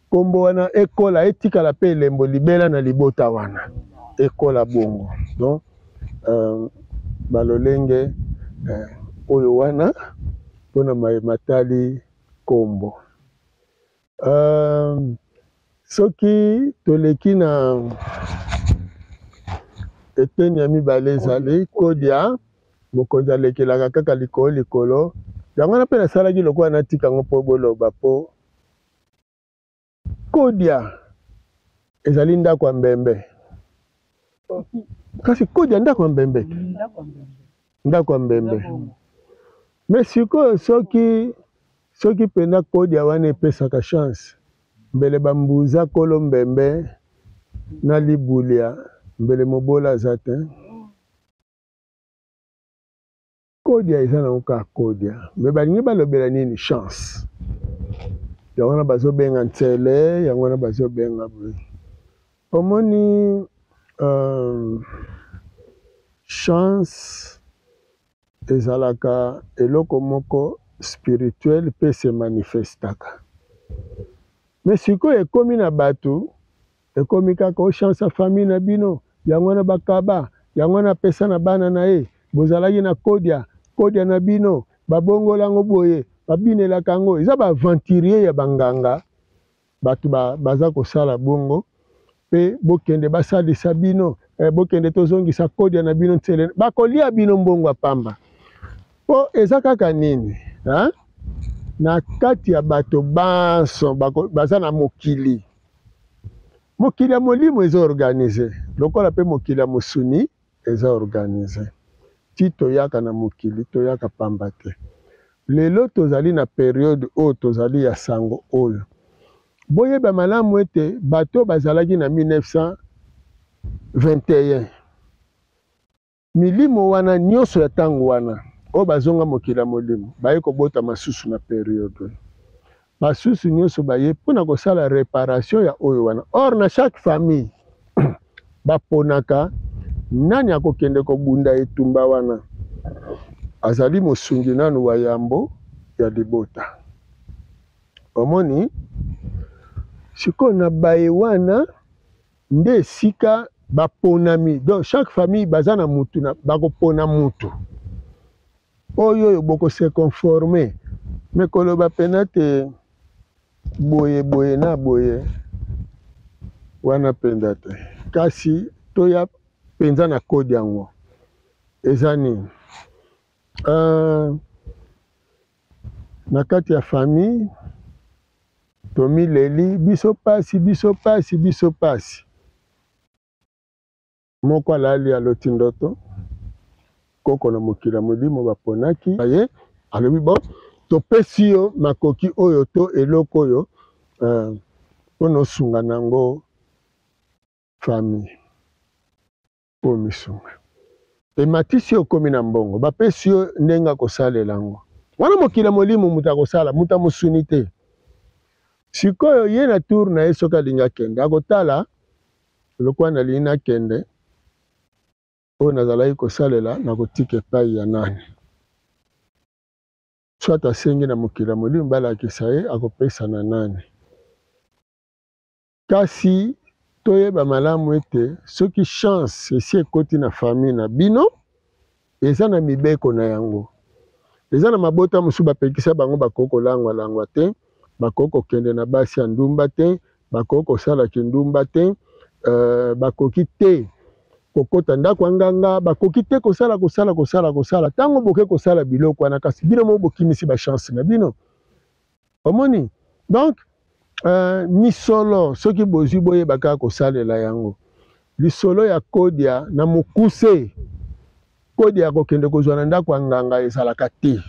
nkombo wana ekola etikala mpe elembo libela na libota wana, ekola bongo. Donc balolenge oyo wana mpona maye matali nkombo. Soki toleki na eteni ya mibale ezali kodia, mokonzi alekelaka kaka likolo likolo. Yango wana mpe nasalaki lokola natika yango mpo boloba mpo Kodia ezali ndako ya mbembe. Kasi kodia ndako ya mbembe. Ndako ya mbembe. Mais sikoyo soki soki mpenza kodia wana epesaka chance, mbele bambuza kolo mbembe na libulia, mbele mobola aza te. Kodia eza nango kaka kodia, mais balingi balobela nini? Chance. Yango wana bazobenga nsele, yango wana bazobenga boye. Omoni chance ezalaka eloko moko spirituel mpe se manifestaka. Mais sikoyo ekomi na bato, ekomi kaka o chance ya famille na bino, yango wana bakaba, yango wana apesa na bana na ye, bozalaki na kodia, kodia na bino, babongola yango boye, babinelaka yango. Eza ba aventurier ya banganga, bato baza kosala bongo, mpe bokende basalisa bino, bokende tozongisa kodia na bino ntsele, bakolia bino mbongo ya pamba. Po eza kaka nini? Hein? Na kati ya bato banso baza na mokili. Mokili ya molimo eza organise, lokola pe mokili ya mosuni eza organise. Ti toyaka na mokili, toyaka pamba te. Lelo tozali na periode oyo tozali ya sango oyo. Boyeba malamu ete bato bazalaki na 1921, milimo wana nyonso ya tango wana oyo bazonga mokili ya molimo baye kobota masusu na periode oyo. Basusu nyonso baye mpona kosala reparation ya oyo wana. Or na chaque famille baponaka nani akokende kobunda etumba wana. Azali mosungi nanu wa yambo ya libota. Omoni sikoyo na baye wana nde esika baponami. Donc chaque famille baza na mutu na bakopona mutu oyo oyo boko se conformer. Mais koloba pena te boye boye na boye wana mpenza te. Kasi toya mpenza na code yango eza nini? Na kati ya famille tomileli biso pasi, biso pasi, biso pasi. Moko alali aloti ndoto, koko na mokili ya molimo baponaki ye, alobi bon, topesi yo makoki oyo to eloko oyo mpona osunga nango famille, mpo misunga. Ematisi yo okomi na mbongo, bapesi yo ndenge akosalela yango. Wana mokili ya molimo moto akosala, moto ya mosuni te. Sikoyo ye na tour na ye soki alingi akende, akotala lokola nalingi nakende, oyo nazalaki kosalela nakotika epai ya nani. Soit asengi na mokili ya molimo balakisa ye akopesa na nani. Kasi toyeba malamu ete soki chance esi ekoti na famille na bino, eza na mibeko na yango. Eza na mabota mosusu bapekisa bango bakoki kolangwa-langwa te, bakoki kokende na basi ya ndumba te, bakoki kosala kindumba te, bakoki te kokota ndako ya nganga, bakoki te kosala, kosala, kosala, kosala. Tango boke kosala biloko wana, kasi bino moko bokimisi ba chance na bino. Omoni? Donc, misolo soki bozwi boyeba kaka kosalela yango. Lisolo ya kodia na mokuse, kodia ya kokende kozwa na ndako ya nganga ezalaka te.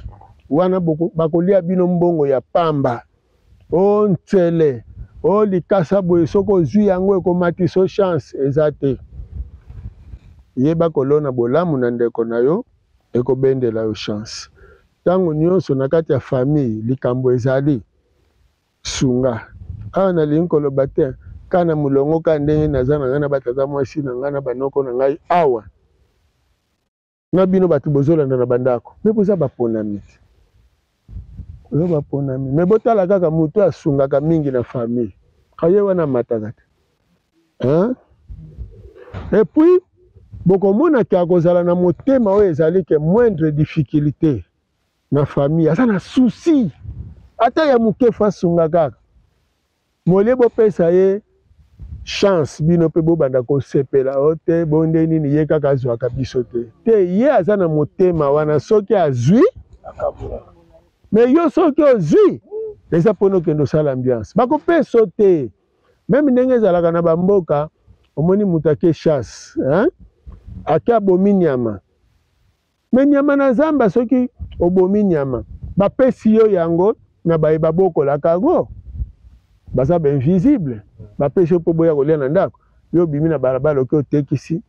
Wana bakolia bino mbongo ya pamba. O ntsele, o likasa boye soki ozwi yango ekomatisa chance, eza te. Yeba kolona bolamu na ndeko na yo, ekobendela yo chance. Tango nyonso na kati ya famille likambo ezali, sunga. Awa nalingi koloba te kaka na molongo kaka ndenge naza na ngai na batata mwasi na ngai na banoko na ngai awa na bino bato bozolanda na bandako, me boza baponami te, boza baponami. Me botala kaka moto asungaka mingi na famille, aye wana amataka te. Hein? Et puis bokomona ke akozala na motema oyo ezali ke moindre difficulté na famille aza na souci ata ya moke fa asunga kaka molie, bopesa ye chance bino mpe bobanda kosepela o te bonde nini ye kaka azwaka biso te te, ye aza na motema wana soki azwi. Me yo soki ozwi eza mpona okende osala ambiance, bakopesa te. Meme ndenge ezalaka na bamboka, omoni moto ake chasse, hein? Ake abomi nyama. Me nyama na zamba, soki obomi nyama, bapesi yo yango na baye babokolaka yango, baza ba invisible, bapesi yo mpo boya kolia na ndako. Yo obimi na balabala, oke otekisi,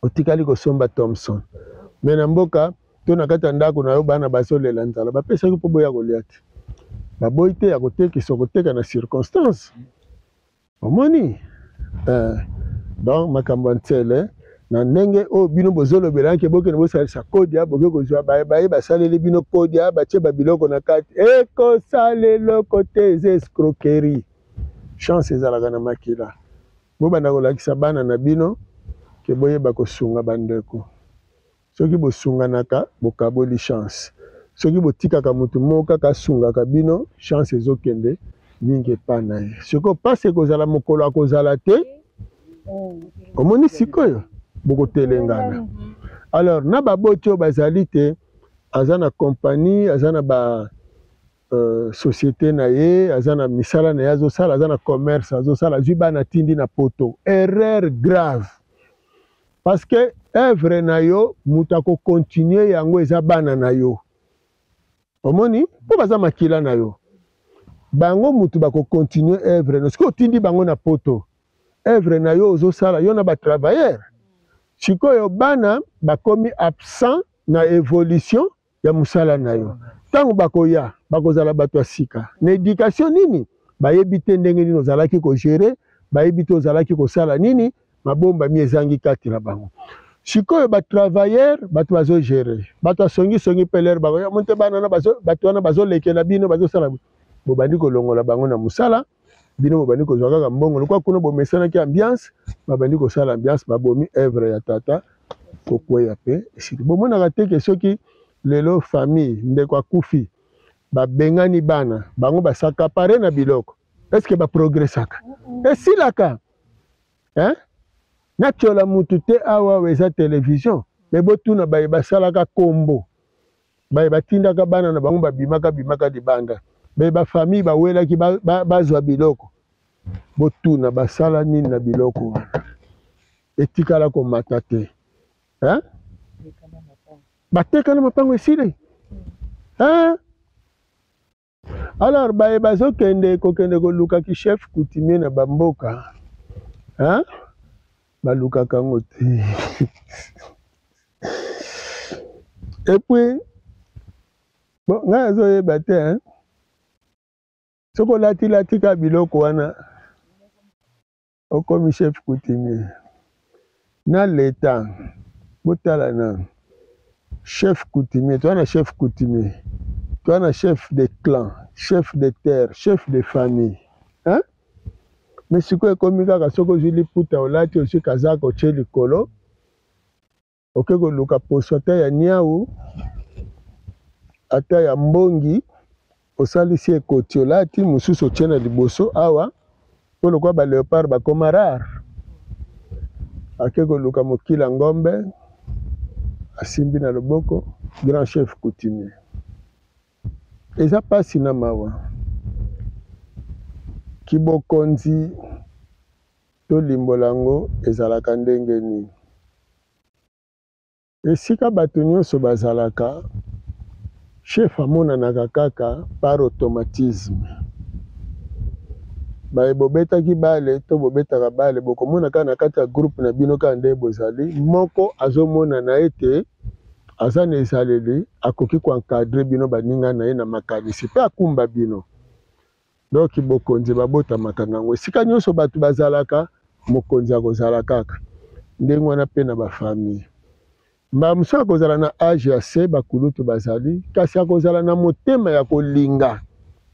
otikali kosomba Thomson. Me na mboka to na kati ya ndako na yo, bana bazolela nzala, bapesaki mpo boya kolia te. Baboyi te ya kotekisa, okoteka na circonstance. Omoni? Donc makambo ya nsele na ndenge oyo bino bozolobela ke bokende bosalisa kodia, boke kozwa baye baye basaleli bino kodia, batie ba biloko na kati, ekosala eloko te, eza escroquerie. Chance ezalaka na makila. Bobanda kolakisa bana na bino ke boyeba kosunga bandeko. Soki bosunganaka, bokaboli chance. Soki botikaka mutu moko kaka asungaka bino, chance ezokende mingi epa na ye. Sikoyo pasi ekozala mokolo akozala te, omoni sikoyo bokotelengana. Alors na baboti oyo bazali te, aza na compagnie, aza na ba société na ye, aza na misala na ye azosala, aza na commerce azosala, azwi bana atindi na poto. Erreur grave. Parce que œuvre na yo, moto ako continuer yango eza bana na yo. Omoni? Po baza makila na yo. Bango mutu bako continuer œuvre na. Soki otindi bango na poto, œuvre na yo ozosala yo na ba travailleurs. Sikoyo bana bakomi absent na évolution ya mosala na yo. Ntango bakoya, bakozala bato ya sika. Na education nini? Bayebi te ndenge nini ozalaki ko gerer, bayebi te ozalaki kosala nini, mabombami ezangi kati na bango. Sikoyo ba travailleurs, bato bazo gerer, bato ya songi-songi pe lere bakoya, omoni te bana wana bazo, bato wana bazolekela bino, bazosala, bobandi kolongola bango na mosala, bino bobandi kozwa kaka mbongo lokola kuna bomesanaki ambiance, babandi kosala ambiance, babomi œuvre ya tata kokweya pe esili. Bomonaka te ke soki lelo famille ndeko akufi, babengani bana bango basakapare na biloko, est-ce que ba progressaka? Esilaka, hein? Natiola mutu te awa, awa eza television, mais botuna baye basalaka kombo, baye batindaka bana na bango babimaka bimaka libanda, baye ba famille bawelaki bazwa biloko, botuna basala nini na biloko wana, etikala komata te, hein? Bateka na mapango esili, hein? Alors baye bazokende kokende koluka ki chef coutumier na ba mboka, hein? Balukaka yango te. Et puis bon, ngai nazoyeba te, hein? Soki olati lati ka biloko wana okomi chef coutumier na l'etat. Botala na chef coutumier, toza na chef coutumier, toza na chef de clan, chef de terre, chef de famille, hein? Mais sikoyo ekomi kaka soki ozwi liputa olati, ozwi kazaka otie likolo, oke koluka poso ata ya niau ata ya mbongi, osalisi ekoti olati, mosusu otie na liboso awa, po lokola ba leopard bakoma rare, ake koluka mokila ngombe asimbi na loboko, grand chef coutumier. Eza pasi na mawa. Kibokonzi tolimbola yango ezalaka ndenge nini? Esika bato nyonso bazalaka, chef amonanaka kaka par automatisme. Baye bobetaki bale to bobetaka bale, bokomona kaka na kati ya groupe na bino kaka nde bozali, moko azomonana ete aza na ezaleli, akoki ko encadrer bino baninga na ye na makanisi pe akumba bino. Donc bokonzi babotamaka nango. Esika nyonso bato bazalaka, mokonzi akozala kaka. Ndenge wana pe na ba famille. Mbala mosusu akozala na age ya se, bakulutu bazali, kasi akozala na motema ya kolinga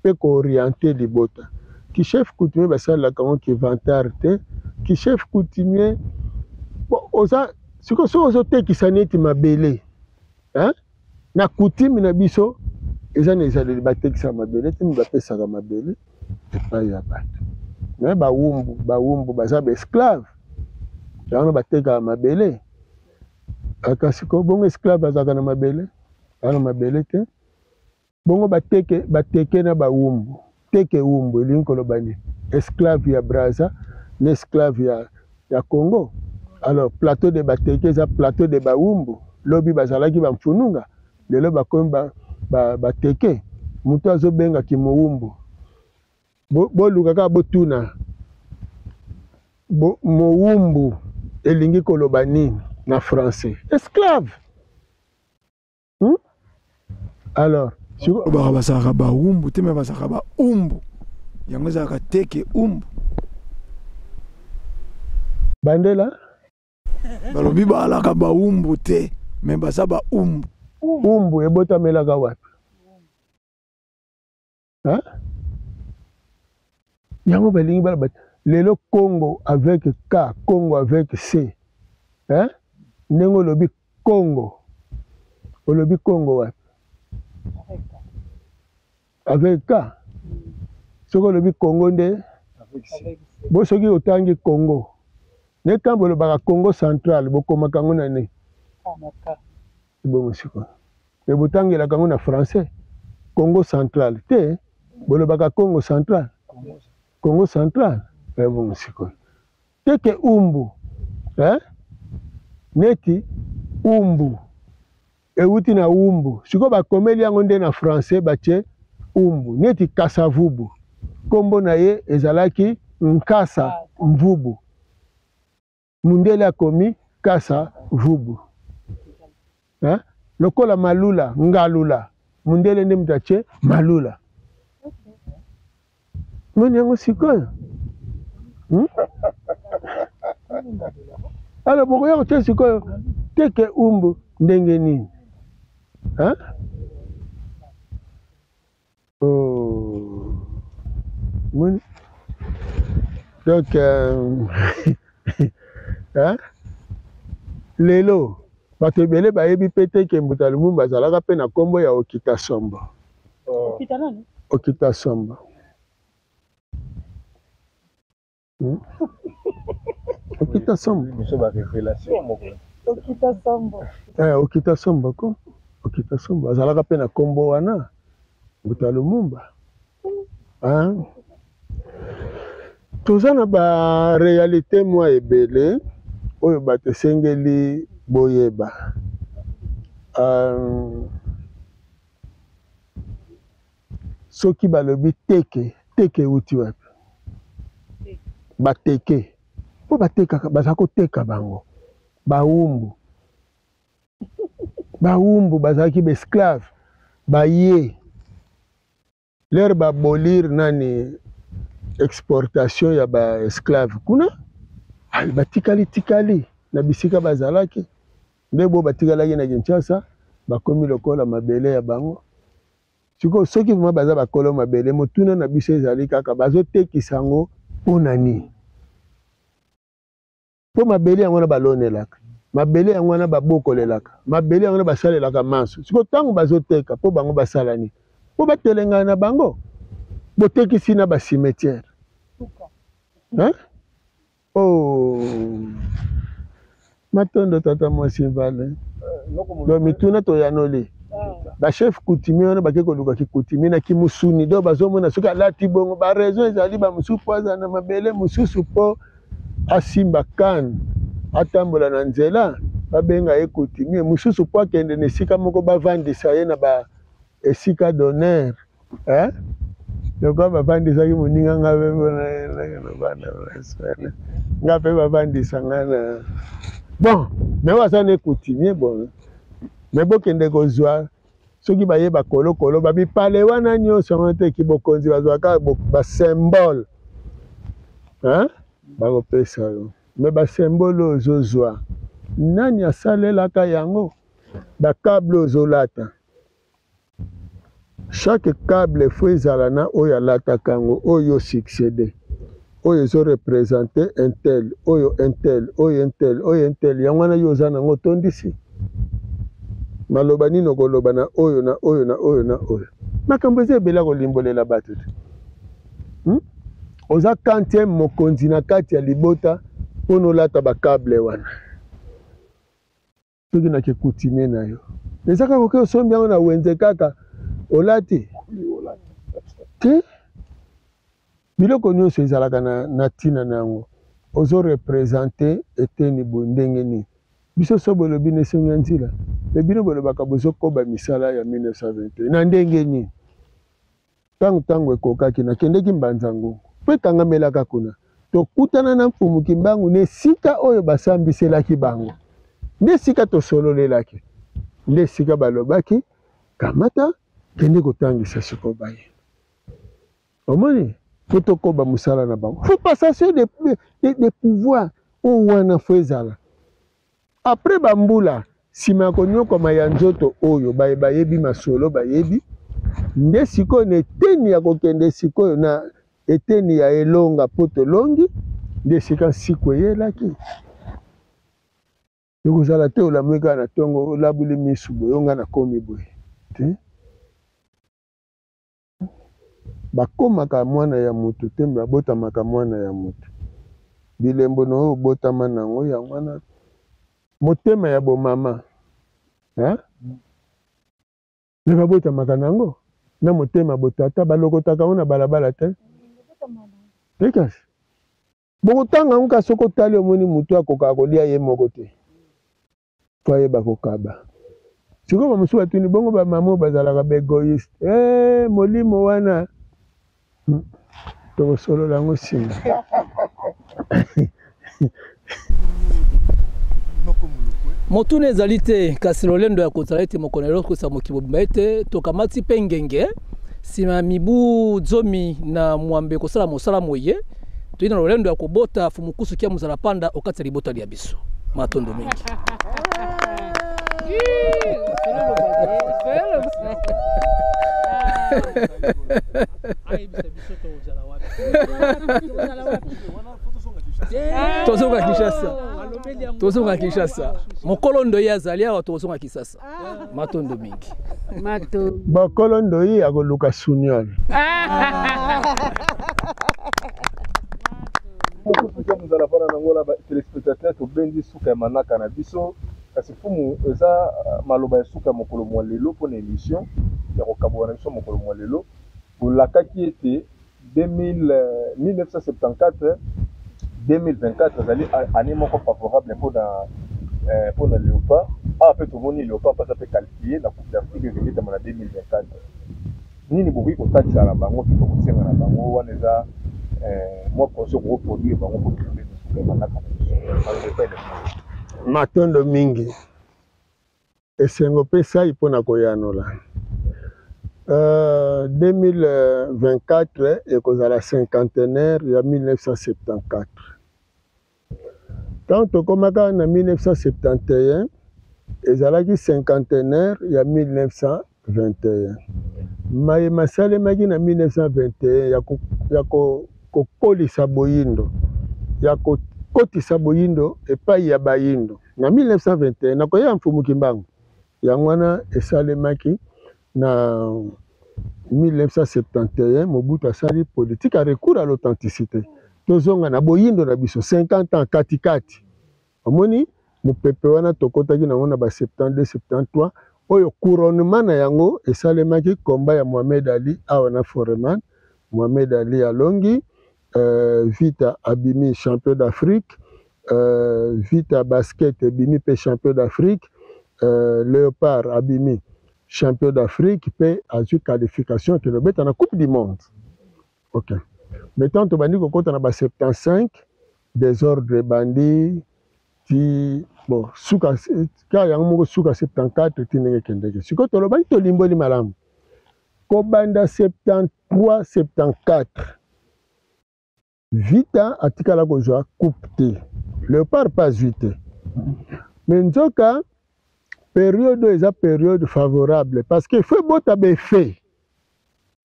pe ko orienter libota. Ki chef coutumier basalelaka yango ki vantard te. Ki chef coutumier, bon, oza, sikoyo soki ozotekisa neti mabele, hein? Na coutume na biso eza na ezaleli batekisaka mabele te, mais bapesaka mabele epai ya bato. Mais bawumbu, bawumbu baza ba esclave, yango batekaka mabele. Kasi ko bongo esclave azalaka na mabele, aza na mabele te. Bongo bateke, bateke na bawumbu, teke wumbu elingi koloba nini? Esclave ya Brazza na esclave ya, ya Congo. Alors plateau de Bateke eza plateau de Bawumbu, lobi bazalaki ba Mfununga, lelo bakomi ba, ba, Bateke. Moto azobenga kimowumbu, boluka kaka botuna bo, mowumbu elingi koloba nini na français? Esclave. Alors baka bazalaka bawumbu te me bazalaka baumbu, yango ezalaka teke umbu. Bandela balobi baalaka bawumbu te me baza baumbu. Umbu ebotamelaka wapi? Hein? Yango balingi bala lelo Congo avec K, Congo avec C. Hein? Ndenge olobi Congo, olobi Congo wapi? Avec K. Soki olobi Congo nde bo, soki otangi Congo ne ntango bolobaka Congo central, bokomaka yango na nini? Ebongo sikoyo me botangelaka yango na français Congo central te, bolobaka Congo central, Congo central. Ebongo sikoyo teke umbu, eh? Neti umbu euti na umbu, sikoyo bakomeli yango nde na français batie umbu. Neti Kasavubu, nkombo na ye ezalaki Nkasa Mvubu, mundele akomi Kasa Vubu, eh? Lokola Malula, Ngalula, mundele nde moto atie Malula. Moni yango sikoyo, Alors bokoya kotia sikoyo teke umbu ndenge nini, hein? Oh. Moni donc hein? Lelo bato ebele bayebi mpe te ke Mbuta Lumumba azalaka mpe na nkombo ya Okita Sombo. Okita nani? Okita Sombo. Okita Sombo. Biso ba révélation moko. Okita Sombo. Eh, Okita Sombo ko. Okita Sombo azalaka mpe na nkombo wana Mbuta Lumumba. Hein? Toza na ba réalité mwa ebele oyo bato esengeli boyeba. Soki balobi teke, teke euti wapi? Bateke mpo batekaka, baza koteka bango bawumbu. Bawumbu bazalaki baesclave, baye lere babolir nani exportation ya baesclave kuna, batikali tikali na bisika bazalaki nde bo batikalaki na Kinshasa, bakomi lokola mabele ya bango. Sikoyo soki vraiment baza bakolo mabele, motuna na biso ezali kaka bazotekisa yango mpo na nini? Mpo mabele yango wana balonelaka, mabele yango wana babokolelaka, mabele yango wana basalelaka manso. Sikoyo ntango bazoteka, mpo bango basala nini? Mpo batelengana na bango, botekisi na bacimetière, hein? Oh, matondo tata mwasi vale. Donc mituna toyanoli bachef coutumier wana bake koluka kikutumie na kimusuni, donc bazomona soki alati bongo baraison ezali bamosusu mpo azala na mabele, mosusu mpo asimba kane atambola na nzela babenga ye coutumier, mosusu mpo akende na esika moko bavandisa ye na ba esika d'honneur, eh? Lokola bavandisaki moninga nga mpe nga mpe bavandisa nga na bon, me oyo aza ne coutumier bon, me bokende kozwa soki baye bakolokolo babipale wana nyonso yango te kibokonzi, bazwaka basymbole bakopesa yo, me basymbole oyo ozozwa nani asalelaka yango? Bakable ozolata, chaque câble fo ezala na oyo alataka yango, oyo succédé, oyo ezorepresente un tel, oyo un tel, oyo un tel, oyo un tel. Yango wana yo oza nango otondisi maloba nini okoloba na oyo na oyo na oyo na oyo. Makambo eza ebele kolimbolela bato te, Oza quantième mokonzi na kati ya libota mpona olata bakable wana. Soki na kikutimie na yo eza kaka oke osombi yango na wenze kaka olati te. Biloko nyonso ezalaka na, na ntina na yango. Ozo representer eteni boye ndenge nini? Biso so bolobi na esongi ya nzila, me bino bolobaka bozokoba misala ya 1921 na ndenge nini? Ntango ntango ekokaki, nakendeki Mbanza Ngungu mpo ekangamelaka kuna. Tokutana na Mfumu Kimbangu na esika oyo basambiselaki bango, nde esika tosololelaki, nde esika balobaki kamata kende kotangisa sikoyo baye. Omoni, faut tokoba mosala na bango, faut passation de pouvoir oyo wana faut ezala après bambula nsima ya konyokwama ya nzoto oyo baye bayebi masolo bayebi nde sikoyo na eteni ya kokende sikoyo na eteni ya elonga mpo tolongi nde esika nsiku eyelaki. Ekozala te olamuki kaka na ntongo olabuli misu boye o ngai nakomi boye te. Bakomaka mwana ya mutu te me babotamaka mwana ya mutu. Bilembo na oyo obotama na yango yango wana motema ya bomama hein? Me babotamaka na yango na motema botata balokotaka yango na balabala te te kasi bokotanga yango kasi soki otali omoni mutu akokaka kolia ye moko te. Faut ayeba kokaba. Sikoyo ba mosusu batuni bongo ba mama oyo bazalaka ba egoïste eh, molimo wana tokosolola yango nsima. Motuna ezali te, kasi lolendo ya kozala ete mokolo na lelo tokoyebisa mokili mobimba ete tokamati mpe ngenge nsima ya mibu 18 kosala mosala moye, toyei na lolendo ya kobota Fumukusu Kia Muzala Panda okati ya libota lya biso. Matondo mingi. Tozonga Kinshasa, tozonga Kinshasa. Mokolo ndoyi azali awa, tozonga Kinshasa. Matondo mingi. Mokolo ndoyi akoluka suniol. Mokutu mozala mpona nango na téléspectateur, tobendi suka ya manaka na biso, kasi fumu eza maloba ya suka ya mokolo mwa lelo mpona émission ya kokabola na biso mokolo mwa lelo. Bolakaki ete 1974 2024 ezali année moko favorable mpona Léopard. Awa mpe tomoni Léopard mpasa mpe qualifié na Coupe d'Afrique ekobetama na 2024. Nini bokoki kotalisa na bango mpe kosenga na bango wana eza mwa conseil koproduire bango mpo tobenda suka ya manaka na biso? Matondo mingi. Esengo mpe sai mpo na koyanola. 2024 ekozala cinquantenaire ya 1974. Ntango tokomaka na 1971 ezalaki cinquantenaire ya 1921. Maye masalemaki na 1921 ya kokolisa boyindo, ya kokotisa boyindo epai ya bayindo na 1921 na koya Mfumu Kimbangu, yango wana esalemaki na 1971. Mobutu asali politique ya recours à l'authenticité, tozonga na boyindo na biso 50 ans katikati. Omoni mopepe wana tokotaki nango na ba 72 73 oyo couronnement na yango esalemaki combat ya Mohamed Ali awa na Foreman. Mohamed Ali alongi, Vita abimi champion d'Afrique, Vita basket ebimi pe champion d'Afrique, Léopard abimi champion d'Afrique pe azwi qualification akende kobeta na Coupe du monde. Ok. Mais tant tobandi kokota na ba 75 désordre ebandi ti bon suka ka yango moko suka 74 ti ndenge ekendeki. Sikoyo tolobaki tolimboli malamu kobanda 73 74 Vita atikala kozwa coupe te, Leopard pe azwi te. Mais nzoka periode oyo eza periode favorable parce que faut ebota ba effet.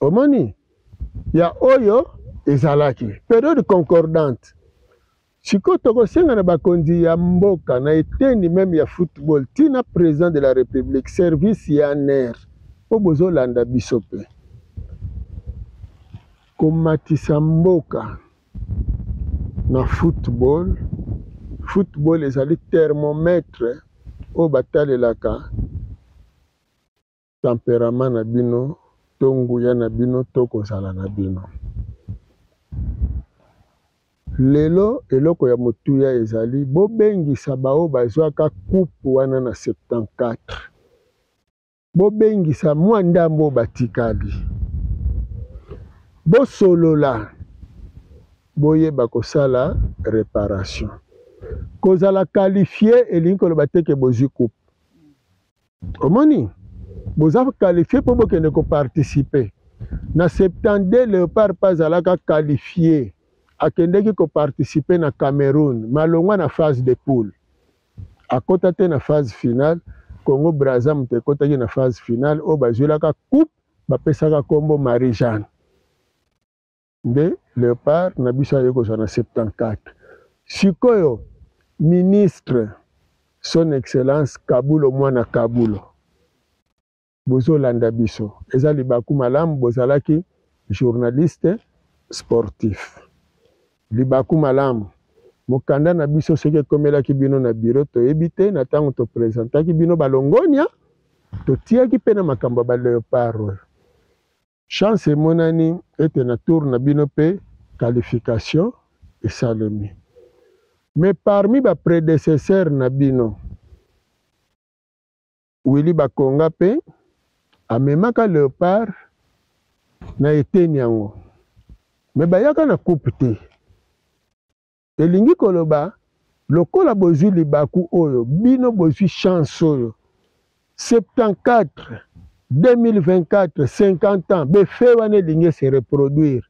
Omoni ya oyo ezalaki periode concordante. Sikoyo tokosenga na bakonzi ya mboka na eteni meme ya football ti na president de la republique service ya ANR po bozolanda biso pe komatisa mboka na football. Football ezali thermomètre oyo batalelaka temperament na bino to nguya na bino to kozala na bino. Lelo eloko ya motuya ezali bobengisa baoyo bazwaka coupe wana na 74. Bobengisa mwa ndambo oyo batikali. Bosolola, boyeba kosala reparation. Kozala qualifie elingi koloba te ke bozwi coupe. Omoni, boza qualifie mpo bokende ko participer. Na 72 Leopard mpe azalaka qualifie, akendeki ko participer na Cameroun, malongwa na phase de poule. Akota te na phase finale, Congo Brazza moto ekotaki na phase finale oyo bazwelaka coupe bapesaka kombo Marie Jeanne. Nde Leopard na biso aye kozwa na 74. Sikoyo ministre son excellence Kabulo mwana Kabulo bozolanda biso eza libaku malamu bozalaki journaliste sportif libaku malamu mokanda na biso soki ekomelaki bino na bureau toyebi te na ntango topresentaki bino balongonia totiaki mpe na makambo ya ba leopard oyo Chance emonani ete na tour na bino pe qualification esalemi. Mais parmi ba predecesseurs na bino, Willy Bakonga pe amemaka Leopard na eteni yango. Mais bayaka na coupe te. Elingi koloba lokola bozwi libaku oyo, bino bozwi chance oyo, 74, 2024, 50 ans, b'effet wana elingi e se reproduire.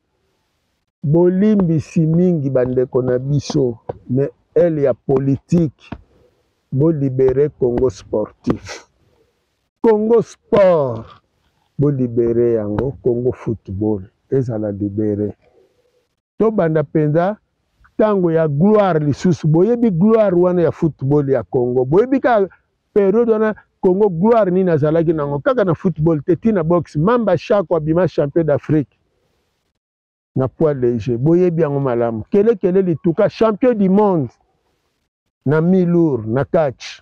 Bolimbisi mingi ba ndeko na biso, mais aile ya politique, bo liberer Congo sportif. Congo sport, bo liberer yango, Congo football ezala liberer. Tobanda penza tango ya gloire lisusu boyebi gloire wana ya football ya Congo boyebi kaka periode wana Congo gloire nini azalaki nango kaka na football te ti na boxe Mamba Shako abima champion d'Afrique na poids léger boyebi yango malamu kele kele lituka champion du monde na mi-lourd na catch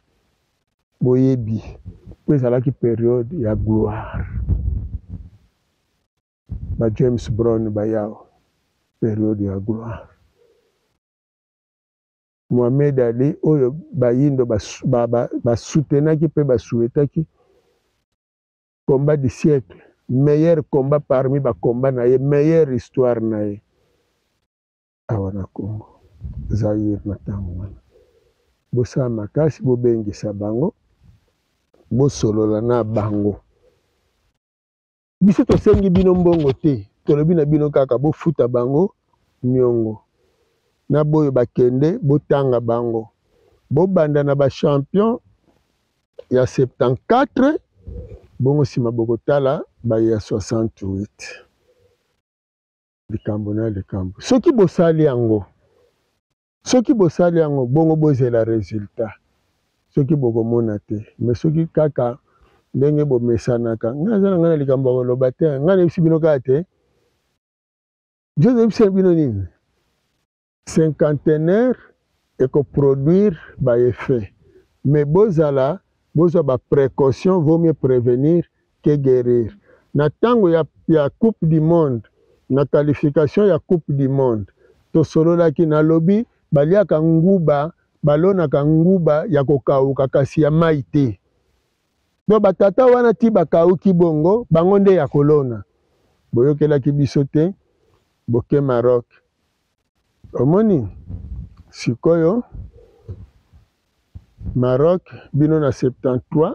boyebi po ezalaki periode ya gloire. Ba James Brown baya periode ya gloire. Mohamed Ali oyo bayindo ba, ba, ba, ba soutenaki pe ba souhaitaki combat du siècle, meilleur combat parmi ba combat na ye, meilleure histoire na ye awa na Congo Zaïre na tango wana. Bosala makasi bobengisa bango, bosolola na bango. Biso tosengi bino mbongo te, tolobi na bino kaka bofuta bango niongo na boyo bakende botanga bango. Bobanda na ba champion ya 74 bongo sima bokotala baye ya 68. Likambo na likambo. Soki bosali yango, soki bosali yango bongo bozela resultat. Soki bokomona te, mais soki kaka ndenge bomesanaka, ngai naza na ngai na likambo ya koloba te, ngai nayebisi bino kaka te. Biso toyebisi bino nini? Cinquantenaire eko produire ba effets mais bozala bozwa ba precautions vaut mieux prevenir que guerir. Na tango ya, ya coupe du monde na qualification ya coupe du monde tosololaki nalobi baliaka nguba balonaka nguba ya kokauka kasi ya mayi te. Donc ba tata wana ti bakauki bongo bango nde ya kolona. Boyokelaki biso te boke Maroc. Omoni sikoyo Maroc bino na 73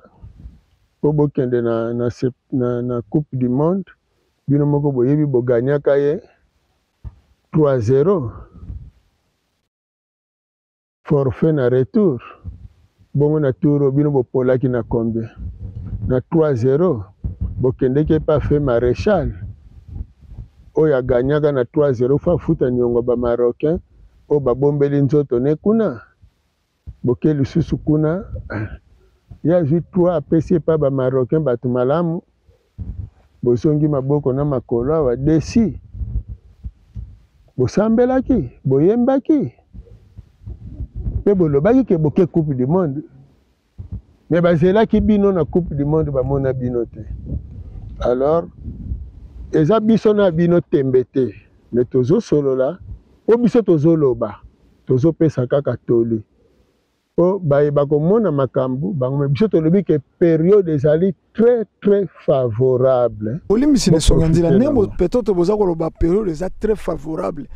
po bokende na, na, na, na coupe du monde bino moko boyebi bogagnaka ye 3-0 forfait na retour bongo na tour oyo bino bopolaki na combien na 3-0 bokendeki epa fe maréchal oyo agagnaka na 3-0 fa afuta niongo ba marocain oyo babombeli nzoto ne kuna boke lisusu kuna ye azwi 3 apesi epa ba marocain bato malamu bozongi maboko na makolo awa desi bosambelaki boyembaki mpe bolobaki ke boke coupe du monde me bazelaki bino na coupe du monde bamona bino te alors eza biso na bino tembe te me tozosolola. Po biso tozoloba, tozopesa kaka toli. Po baye bakomona makambo bango, mais biso tolobi ke periode ezali très très favorable. Bolimbisi na esonga nzela ndenge peut-être boza koloba periode eza très favorable,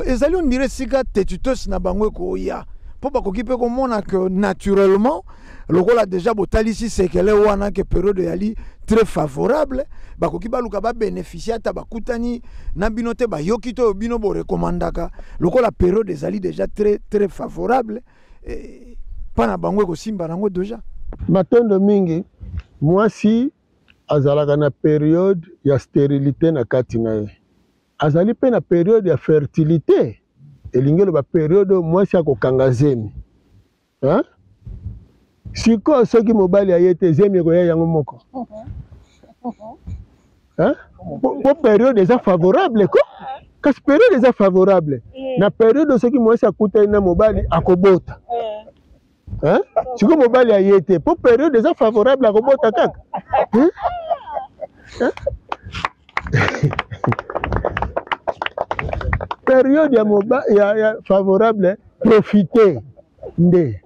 ezali on dirait esika tetutos na bango ekoya, mpo bakoki mpe komona que naturellement lokola déjà botalisi sekele wana ke periode eyali très favorable, bakoki baluka babénéficie ata bakutani na bino te, bayoki to oyo bino borekomandaka, lokola periode ezali déjà très très favorable, mpa na bango ekosimba nango déjà. Matondo mingi. Mwasi azalaka na periode ya stérilité na kati na ye, azali mpe na periode ya fertilité, elingi eloba periode oyo mwasi akokanga zemi. Hein? Sikoyo soki mobali aye te, zemi ekoya yango moko. Hein? Po periode eza favorable ko, kasi periode eza favorable na periode soki mwasi akutani na mobali akobota. Hein? Sikoyo mobali aye te, po periode eza favorable akobota kaka. Hein? Hein? Periode ya, moba, ya favorable, profiter nde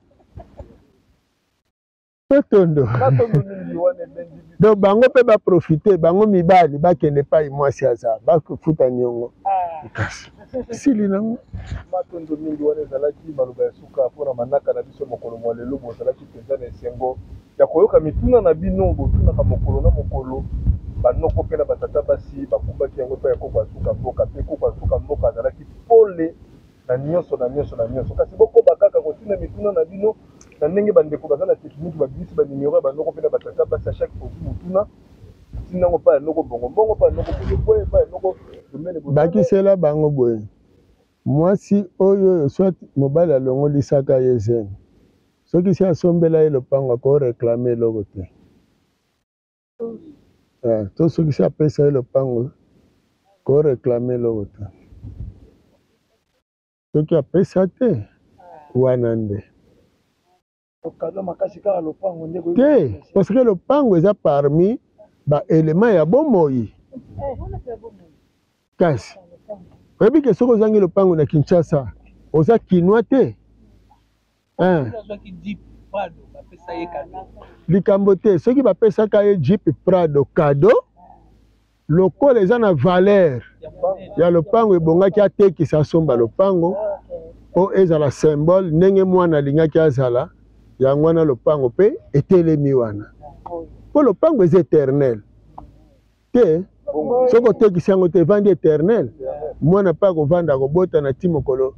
totondo. Donc bango mpe baprofite, bango mibali bakende epai mwasi aza, bafuta niongo, kasi sili nango. Matondo mingi. Wana ezalaki maloba ya suka mpona manaka na biso mokolo mwa lelo. Bozalaki mpenza na esengo ya koyoka mituna na bino botunaka mokolo na mokolo. Banoko mpe na batata basi bakumbaki yango epai ya koko asuka mboka, mpe koko asuka mboka azalaki pole na nyonso na nyonso na nyonso. Kasi bokoba kaka kotina mituna na bino na ndenge bandeko baza na tekiniki babimisi banimero ya banoko mpe na batata basi. Ya chaque ozwi motuna, tinda yango epai ya noko Bongo Mbongo, epai ya noko Bolokwe, epai ya noko Domene. Bakisela bango boye: mwasi oyo soit mobali alongolisaka ye zemi, soki si asombela ye lopango, akoreklame eloko te. To soki si apesa ye lopango, koreklame eloko te. Soki apesa te, wana nde te, parce que lopango eza parmi baélément ya bomoi. Kasi oyebi ke soki ozangi lopango na Kinshasa, oza Kinois te. Likambo te. Soki bapesaka ye Jeep Prado cadeau, lokola eza na valeur ya lopango, ebongaki atekisa, asomba lopango mpo ezala symbole ndenge mwana alingaki azala. Yango wana lopango mpe etelemi wana, mpo lopango eza éternel te. Soki otekisi yango te, evandi éternel. Mwana mpe akovanda, akobota na ti mokolo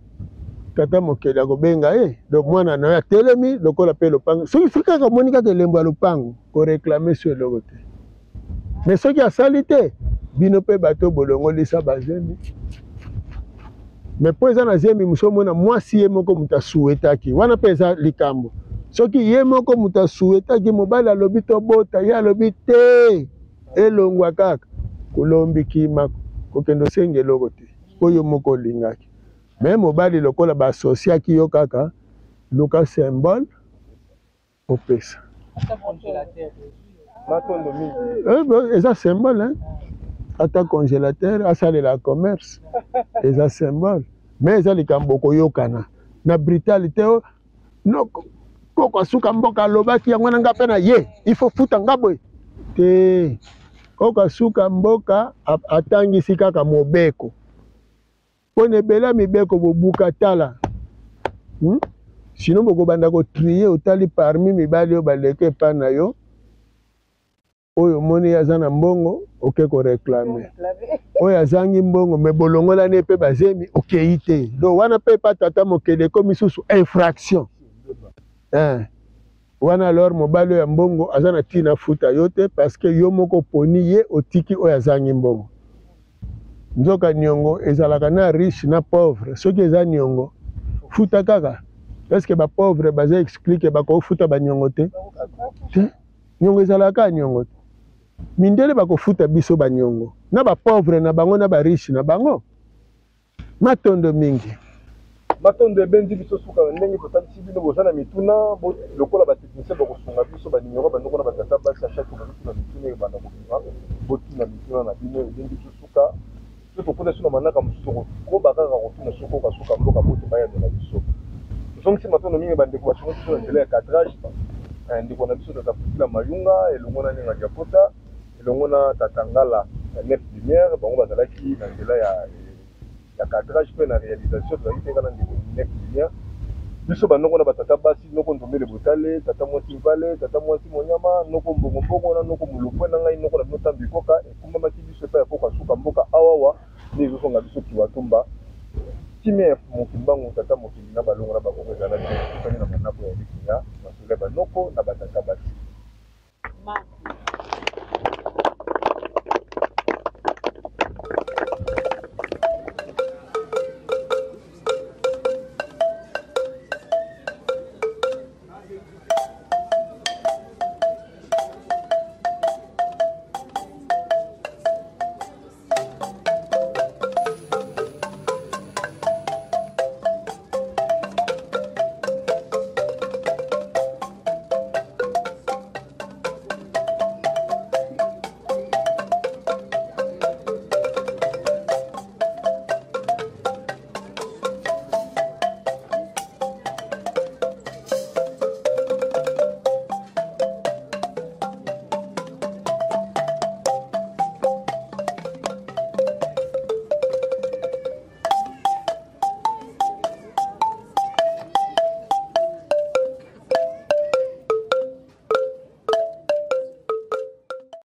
tata mokeli akobenga ye. Donc mwana na yo atelemi lokola mpe lopango. Soki kaka omoni kaka elembo ya lopango, koreklame so eloko te. Mais soki asali te, bino mpe bato bolongolisa bazemi. Mais mpo eza na zemi mosu, omona mwasi ye moko moto asuetaki, wana mpe eza likambo. Soki ye moko moto asuetaki, mobali alobi tobota, ye alobi te, elongwa kaka kolombi kima, kokende osenga eloko te, mpo yo moko olingaki. Mais mobali lokola baasosiaki yo kaka, luka symbole opesa. Eza symbole, hein? Ata congélateur asalela commerce, eza symbole. Mais eza likambo okoyokana na brutalité no. Koko asuka mboka alobaki yango wana, nga mpe na ye, il faut futa nga boye te. Koko asuka mboka atangisi kaka mobeko, mpo na ebele ya mibeko bobuka. Tala, Sinon bokobanda kotrier. Otali parmi mibali oyo baleka epai na yo, oyo omoni ye aza na mbongo, oke koreklame. Oyo azangi mbongo, mais bolongolani ye mpe bazemi, okei te. Donc wana mpe epa tata mokeli ekomi susu infraction, eh. Wana alors mobali oyo ya mbongo aza na ntina afuta yo te, parce que yo moko oponi ye, otiki oyo azangi mbongo. Nzoka niongo ezalaka na riche na pauvre. Soki eza niongo, futa kaka. Est ce que bapauvre baza explique bakofuta baniongo te? Te, niongo ezalaka kaka niongo te. Mindele bakofuta biso baniongo na bapauvre na bango na bariche na bango. Matondo mingi. Matondo. Ebendi biso suka na ndenge totalisi bino. Boza na mituna, lokola batechnicien bakosunga biso banimero bandoko na batata basi, ya chaque bazotuna mituna, ebanda kobima, botuna mituna na bino. Ebendi biso suka. Soki tokota so na manaka mosusu, tokokoba kaka kotuna soki okasuka mboka po te bayanola biso. Tozongisi matondo mingi bandeko basungi biso na nzela ya cadrage, ndeko na biso tata Priscilla Mayunga elongo na Nenga Diakota, elongo na tata Ngala Nef Lumière. Bango bazalaki na nzela ya cadrage mpe na réalisation. Tozalaki mpe kaka na ndeko Nef Lumière. Biso banoko na batata basi, noko Ndombele Botale, tata mwasi Mvale, tata mwasi Monyama, noko Mbongo Mbongo na noko Mulopwe, na ngai noko na bino Tambi Koka, ekumbamaki biso epai ya Koka Suka Mboka awawa nde ezosonga biso Kiwatumba. Kimia ya Mokimbangu, tata mokili na balongo na ba